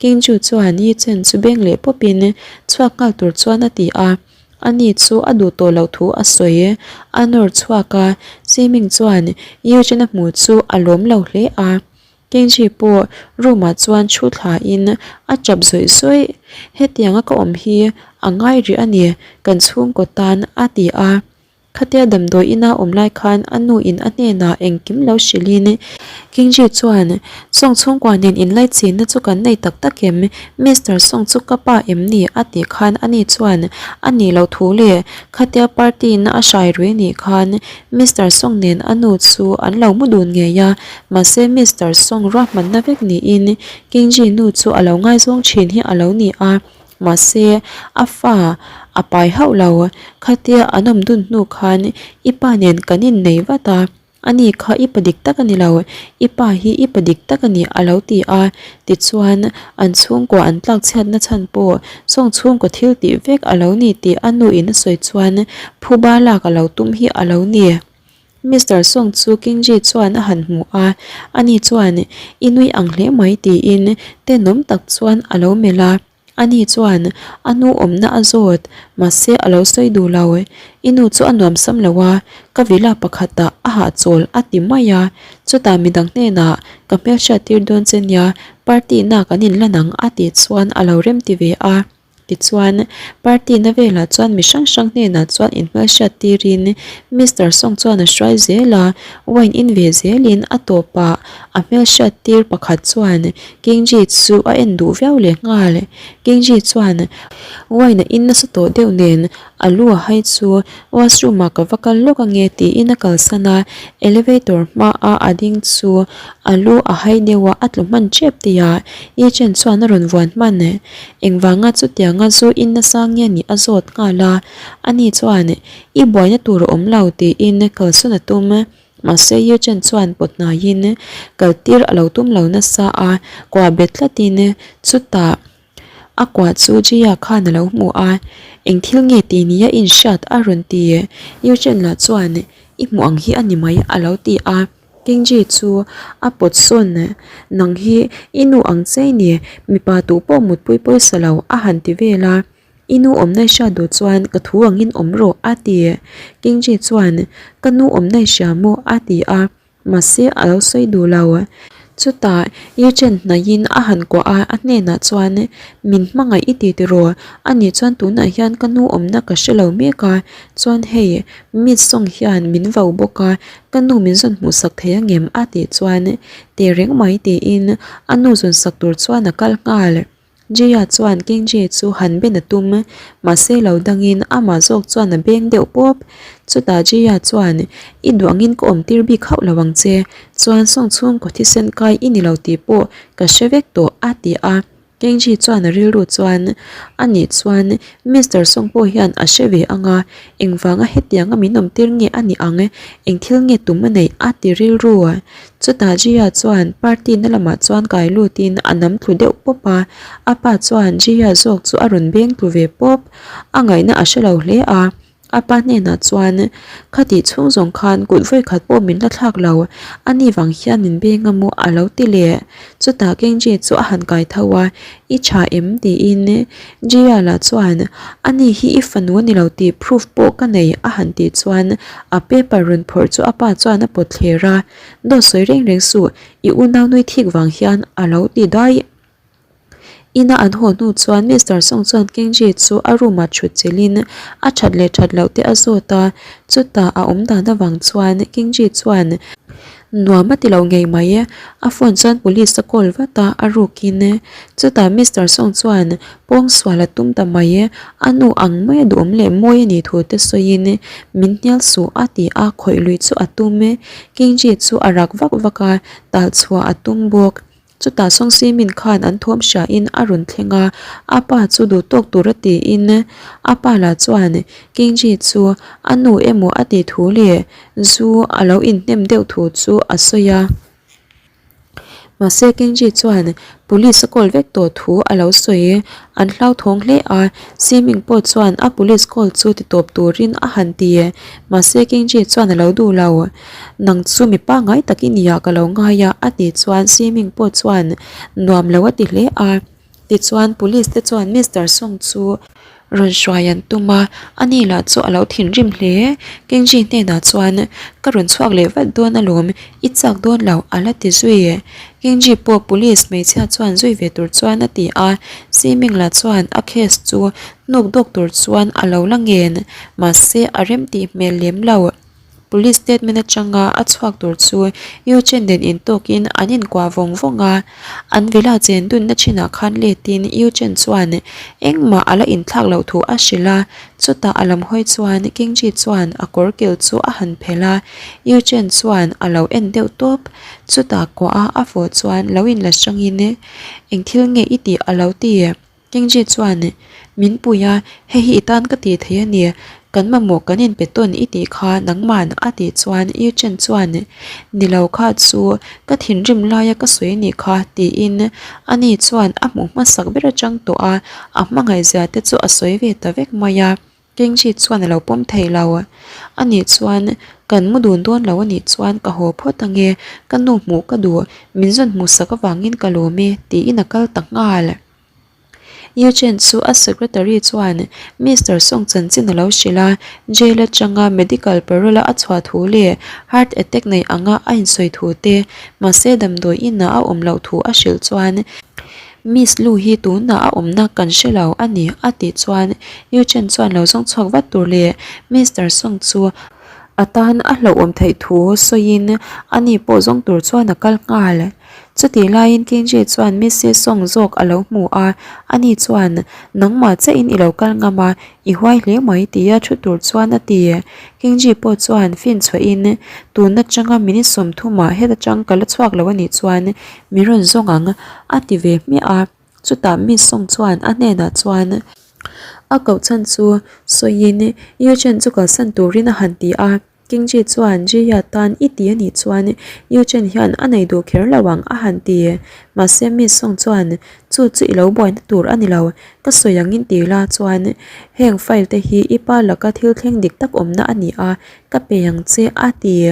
A: Kingju chuan Yi Chen chu beng leh pawpin chhuak nghal tur chuan a ti a, ani chu a duh tawh loh thu a sawi. A nawr chhuak a, Swimming chuan Yi Chen a hmu chu a lawm lo hle a. Kenji pawh room ah chuan thu thla in a tap zawih zawih, hetiang a ka awm hi a ngai rih a ni kan chhungkaw tan a ti a, khatia damdawi ina awm lai khan a nu in a hnenah engkim lo hrilh in Kenji chuan Song chhungkua nen inlai chinna chu kan nei tak tak em, Mister Song chu ka pa em ni a tih khan a ni chuan a nih loh thu leh khatia party na a hrai rui nih khan Mister Song nen a nu chu an lo mu dun ngei a. Mahse Mister Song ruahmanna vek niin Kenji nu chu a lo ngaizawng thin hi a lo ni a, mahse a fa a pai hauh lo. Khatia an awm dun hnu khan i pa nen kan innei vat a, ani kha i pa dik tak a ni lo, i pa hi i pa dik tak a ni a lo ti a. Tichuan an chhungkua an tlakchhiatna chhan pawh Song chhungkaw thil tih vek a lo ni tih a nu in a sawi chuan phuba lak a lo tum hi a lo ni. Mister Song chu Kingji chuan a han hmu a, ani chuan i nui ang hle mai tiin tenawm tak chuan a lo melh a, ani chuan a nu awmna a zawt, mahse a lo sawi duh lo, i nu chu a nuam sam lo a, ka villa pakhatah a hahchawl a ti mai a, chutah midang hnenah ka hmelhriat tir dawn che nia party na kan inlan ang a tih chuan a lo remti ve a. Tichuan, party na velah chuan mi hrang hrang hnenah chuan inhmelhriat tirin Mister Song chuan a hruai zel a, wine in ve zelin a tawpah a hmelhriat tir pakhat chuan Kingji chu a en duh viau leh nghal. Kingji chuan wine a in nasa tawh deuh nen a lu a hai chu washroom ah ka va kal lawk ange tiin a kalsan a, elevator hmaa a ding chu a lu a hai deuh a, a tlu hman tep tih ah Yi Chen chuan a rawn vuan hman. Engvanga chutianga zu in nasa nge nih a zawt nghal a, ani chuan i buaina tur a awm lo tiin kalsawn a tum. Mahse Yi Chen chuan pawt hnaiin kaltir a lo tum lo nasa a, kuah bet tlatin chutah a kuah chu Jia khan a lo hmu a, eng thil nge tih nia inhriat a rawn ti. Yi Chen lah chuan i hmuh ang hi a ni mai a lo ti a. Kingji chu a pawt sawn, Nang hi i nu ang che i ni, mipa duh pawh mutpui pawisa lo a han ti vel a, I nu awmna i hriat duh chuan ka thu angin awm rawh a ti. Kingji chuan, Ka nu awmna i hria maw? a ti a, mahse a lo sawi duh lo. Chutah Ye Chen hnaihin a han kuah a, a hnenah chuan, Min hmangaih i ti tiraw? Anih chuan tunah hian ka nu awmna ka hre lo mek a, chuan hei Miss Song hian min vau bawk a, Ka nu min zawn hmuh sak thei angem? a tih chuan teh reng mai tiin a nu zawn sak tur chuan a kal nghal. Jia chuan Kingji chu han ben a tum, mahse lo dangin amah zawk chuan a beng deuh pawp. Chutah Jia chuan I duh angin ka awm tir bik hauh lo ang che, chuan sawng chhungkaw thisen kai i ni lo tih pawh ka hre vek tawh a ti a. Kenji chuan a rilru chuan, A nih chuan Mister Song pawh hian a hre ve ang a, engvanga hetianga min awm tir nge a nih ang, eng thil nge tum a neih a ti rilru. Chutah Jia chuan party na lamah chuan kai lutin a nam tlu deuh pawp a, a pa chuan Jia zawk chu a rawn beng tlu ve pawp. A ngaihna a hre lo hle a. A pa hnenah chuan, Khatih chhung zawng khan kut vawikhat pawh min la thlak lo, a ni vang hian min beng a maw a lo ti leh. Chutah Kenji chu a han kai tho a, I tha em? tiin Jia lah chuan, A ni hi i fanu a ni lo tih proof pawh ka nei a han tih chuan a paper rawn phawrh chu a pa chuan a pawt thler a, Dawt sawi reng reng suh, i unau nui thik vang hian a lo ti daih. Ina an haw hnu chuan Mister Song chuan Kenji chu a room ah thut chelhin a that leh that loh te a zawt a, chutah a awm dan avang chuan Kenji chuan nuam a ti lo ngei mai. A phone chuan police a call vat a, a rukin chutah Mister Song chuan pawngsual a tum ta mai, a nu ang mai a duhawm leh mawi a nih thu te sawiin min hnial suh a ti a, khawih lui chu a tum. Kenji chu a rak vak vak a, talchhuah a tum bawk. Chutah Sawngsimin khan an thawm hriain a rawn thleng a, a pa chu duh tawk tura tiin a pa lah chuan Kingji chu a nu emaw a tih thu leh zu a lo inhnem deuh thu chu a sawi a. Mahse Kenji chuan police a call vek tawh thu a lo sawi. An hlauthawng hle a, Siming pawh chuan a police call chu ti tawp turin a han ti. Mahse Kenji chuan a lo duh lo. Nang chu mi pangngai tak i nia ka lo ngai a a tih chuan Siming pawh chuan nuam lo a ti hle a. Tichuan police te chuan Mister Song chu rawn hruai an tum a, ani lah chu a lo thinrim hle. Kenji hnenah chuan ka rawn chhuak leh vat dawn alawm, i chak dawn lo a la ti zui. Kenji pawh police hmeichhia chuan zui ve tur chuan a ti a, Siming lah chuan a case chu hnuk dawk tur chuan a lo la ngen, mahse a remtih hmel lem lo. Police statement atanga a chhuak tur chu Yu Chen nen intawkin an inkuah vawng vawng a, an villa chen dunna thinah khan letin Yu Chen chuan engmah a la inthlak loh thu a hrilh a, chutah a lam hawi chuan King Ji chuan a kawr kil chu a han phelh a, Yu Chen chuan a lo en deuh tawp, chutah kuah a a fawh chuan lo inla hrangin eng thil nge i tih a lo ti. Kengji chuan, Min pui a, hei hi i tan ka tih thei a ni, kan mamawh kan inpe tawn i tih kha nangman a tih chuan Yu Chen chuan, Ni lo kha chu ka thinrim laia ka sawi a nih kha tiin ani chuan a hmuh hmasak ber atang tawh a, a hmangaihzia te chu a sawi ve ta vek mai a. Kengji chuan a lo pawm thei lo. A nih chuan kan mu dun dawn lo a nih chuan ka haw phawt ange, ka nu hmuh ka duh, min zawn hmuhsak avangin ka lawm e tiin a kal ta nghal. Yu Chen chu a secretary chuan Mister Song chanchin a lo hrilh a, jail atanga medical parole a a chhuah thu leh heart attack nei anga a insawi thu te, mahse damdawi inah a awm loh thu a hrilh chuan Miss Lu hi tunah a awmna kan hre lo a ni a tih chuan Yu Chen chuan lo zawng chhuak vat tur leh Mister Song chu a tan a hlauhawm theih thu sawiin ani pawh zawng tur chuan a kal nghal. Chutih laiin Kenji chuan Missy Song zawk a lo hmu a, ani chuan, Nangmah chiahin i lo kal ngam a, i huai hle mai tia thu tur chuan a ti. Kenji pawh chuan fin chhuahin, Tun atanga minute 30 ah heta tang ka la chhuak lo anih chuan mi rawn zawng ang a ti ve hmiah a. Chutah Miss Song chuan a hnenah chuan a koh chhan chu sawiin Yu Chen chu kalsan turin a han ti a. Kingji chuan Jiya tan i ti a nih chuan Yu Chen hian a nei duh kher lo ang a han ti. Mahse Miss Song chuan chu chu i lo buaina tur a ni lo, ka sawi angin ti la chuan heng file te hi i pa laka thil thleng dik tak awmna a ni a, ka pe ang che a ti.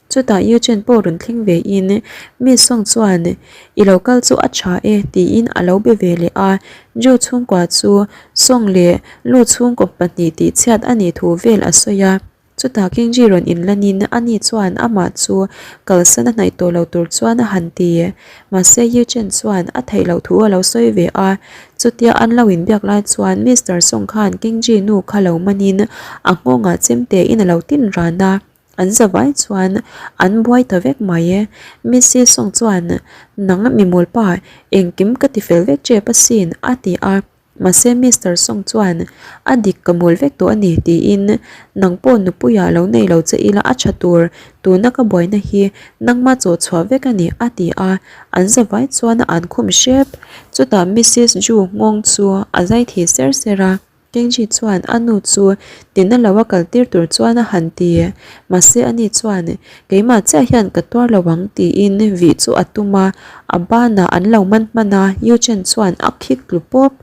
A: Chutah Yu Chen pawh rawn thleng ve in Miss Song chuan i lo kal chu a tha e tiin a lo be ve leh a, Ju chhungkua chu Song leh Lu chhungkaw pahnih tihchhiat a nih thu vel a sawi a. Chutah Kingji rawn inlanin ani chuan amah chu kalsan a hnaih tawh lo tur chuan a han ti. Mahse Yu Chen chuan a theih loh thu a lo sawi ve a. Chutia an lo inbiak lai chuan Mister Song khan Kingji nu kha lo manin a nghawngah chemte in a lo tin ran a. An zavai chuan an buai ta vek mai. Missy Song chuan, Nang mimawlpa, engkim ka ti fel vek tep asin a ti a. Mahse Mister Song chuan a dik ka mawl vek tawh a ni tiin nang pawh nupuia lo nei lo che ila a tha tur, tuna ka buaina hi nangma chaw chhuah vek a ni a ti a, an zavai chuan a an khum hrep. Chutah Missis Ju nghawng chu a zai thi ser ser a, Kenji chuan a nu chu tina lo a kal tir tur chuan a han ti. Mahse ani chuan Keimah chiah hian ka tuar lo ang tiin vih chu a tum a, a banah an lo man hman a, Yu Chen chuan a khik tlu pawp,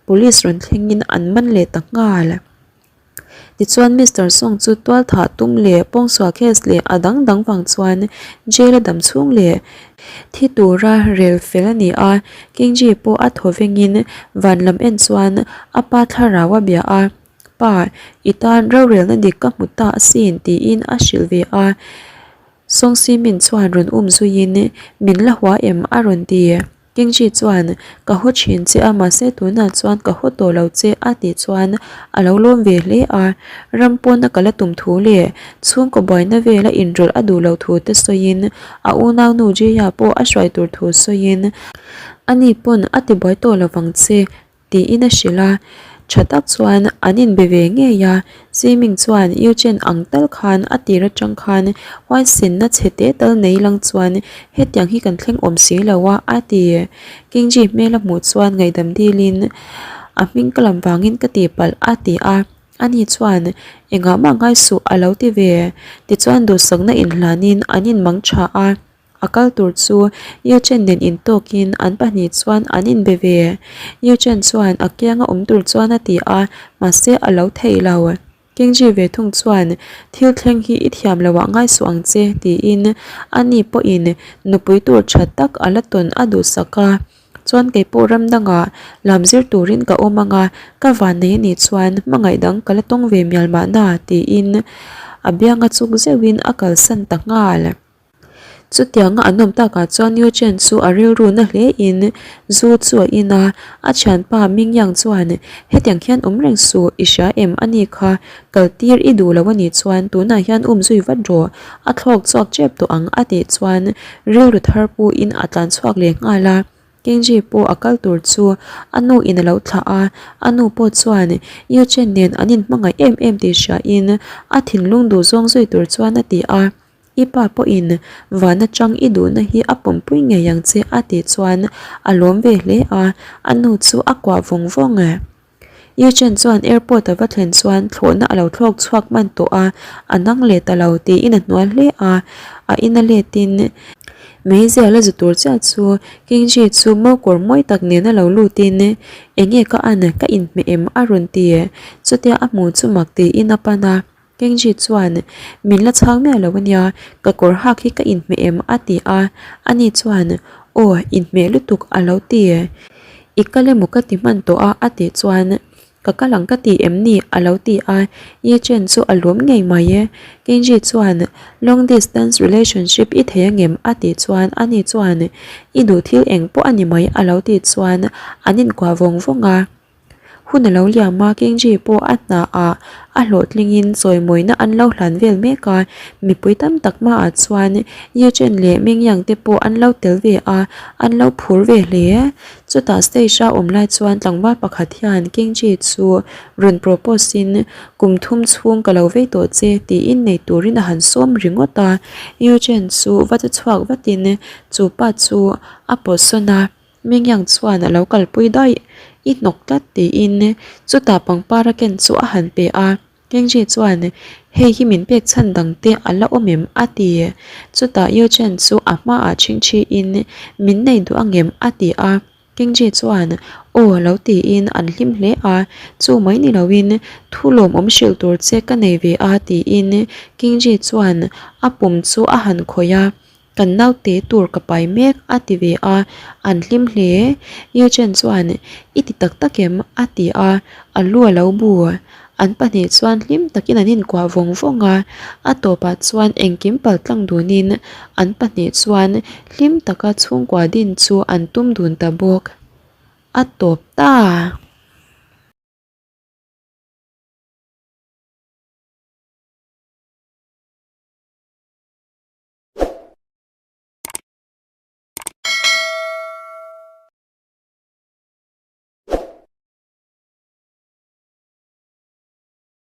A: police rawn thlengin an man leh ta nghal. Tichuan Mister Song chu tual thah tum leh pawngsual case leh a dang dang vang chuan jail a dam chhung leh thi tura rel fel a ni a, King Ji pawh a thaw vengin van lam en chuan a pa thlarau a bia a. Pa, i tan rorelna dik ka hmu ta asin tiin a hrilh ve a. Song Si Min chuan rawn um zuiin min la hua em a rawn ti. King Ji chuan ka haw thin che a mahse tunah chuan ka haw tawh lo che a tih chuan a lo lawm ve hle a. Ram pawna ka la tum thu leh chhungkaw buaina vela inrawlh a duh loh thu te sawiin a unaunu Jia pawh a hruai tur thu sawiin ani pawn a tibuai tawh lovang che Tiin a hrilh a, tha tak chuan an inbe ve ngei a, Ziming chuan Yu Chen ang tal khan a tir atang khan huaisenna chhe te tal nei lang chuan hetiang hi kan thleng awm si lo a, a ti. Kingji hmel a hmuh chuan ngaihdam dilin a hming ka lam vangin ka tihpalh a ti a, ani chuan engah mah ngai suh a lo ti ve. Tichuan duhsakna inhlanin an inmang tha a. a kal tur chu Ye Chen nen intawkin an pahnih chuan an inbe ve. Ye Chen chuan a kianga awm tur chuan a ti a, mahse a lo thei lo. Kengji ve thung chuan thil thleng hi i thiam lo ah ngai suh ang che tiin ani pawhin nupui tur tha tak a la tawn a duhsak a. Chuan kei pawh ram dangah lam zir turin ka awm ang a, ka vannei a nih chuan hmangaih dang ka la tawng ve mial mahna tiin a bianga chuk zeuhin a kalsan ta nghal. Chutianga an awm takah chuan Yu Chen chu a rilru na hle in zu chu a in a, a thianpa Ming Yang chuan hetiang hian awm reng suh i hria em a ni kha, kal tir i duh lo a nih chuan tunah hian um zui vat rawh, a thlawk chhuak tep tawh ang a tih chuan rilru thar pu in a tlan chhuak leh nghal a. Kenji pawh a kal tur chu a nu in a lo thlah a, a nu pawh chuan Yu Chen nen an inhmangaih em em tih hria in a thinlung duh zawng zui tur chuan a ti a. I pa pawhin van atang i duhna hi a pawmpui ngei ang che a tih chuan a lawm ve hle a, a nu chu a kuah vawng vawng e. Yu Chen chuan airport a va thlen chuan thlawhna a lo thlawk chhuak hman tawh a, a nang leh ta lo tiin a hnual hle a, a ina letin meizial a zu tur chiah chu Kingji chu mokawr mawi tak nena lo lutin enge ka an ka inhmeh em a rawn ti, chutia a hmu chu mak tiin a pan a. Kengji chuan, Min la chhang miah lo ania, ka kawr hak hi ka inhmeh em? a ti a. Ani chuan, Aw, inhmeh lutuk a lo ti. I kal emaw ka ti hman tawh a a tih chuan, Ka kal ang ka ti em ni? a lo ti a. Ye Chen chu a lawm ngei mai e. Kengji chuan, Long distance relationship i thei angem? a tih chuan ani chuan, I duh thil eng pawh a ni mai a lo tih chuan an inkuah vawng vawng a. Hun a lo liam a, Kengji pawh a hna ah a hlawhtlingin chawimawina an lo hlan vel mek a, mipui tam tak hmaah chuan Ye Chen leh Meng Yang te pawh an lo tel ve a, an lo phur ve hle. Chutah stage a awm lai chuan tlangval pakhat hian Kengji chu rawn propose in kum thum chhung ka lo vei tawh che tiin nei turin a han sawm ringawt a, Ye Chen chu va che chhuak vatin chu pa chu a pawt sawn a. Mingyang chuan a lo kalpui daih, I hnawk tlat tiin chutah pangpar a ken chu a han pe a. Kengji chuan, Hei hi min pek chhan dang te a la awm em? a ti. Chutah Yu Chen chu a hmaah chhingchhiin, Min nei duh angem? a ti a. Kengji chuan, Aw lo tiin an hlim hle a, Chu mai ni loin thu lawmawm hrilh tur che ka nei ve a tiin Kengji chuan a pum chu a han khawih a. Kan naute tur ka pai mek a ti ve a, an hlim hle. Ye Chen chuan, I ti tak tak em? a ti a, a lu a lo bu. An pahnih chuan hlim takin an inkuah vawng vawng a, a tawpah chuan engkim pal tlang dunin an pahnih chuan hlim taka chhungkua din chu an tum dun ta bawk. A tawp ta!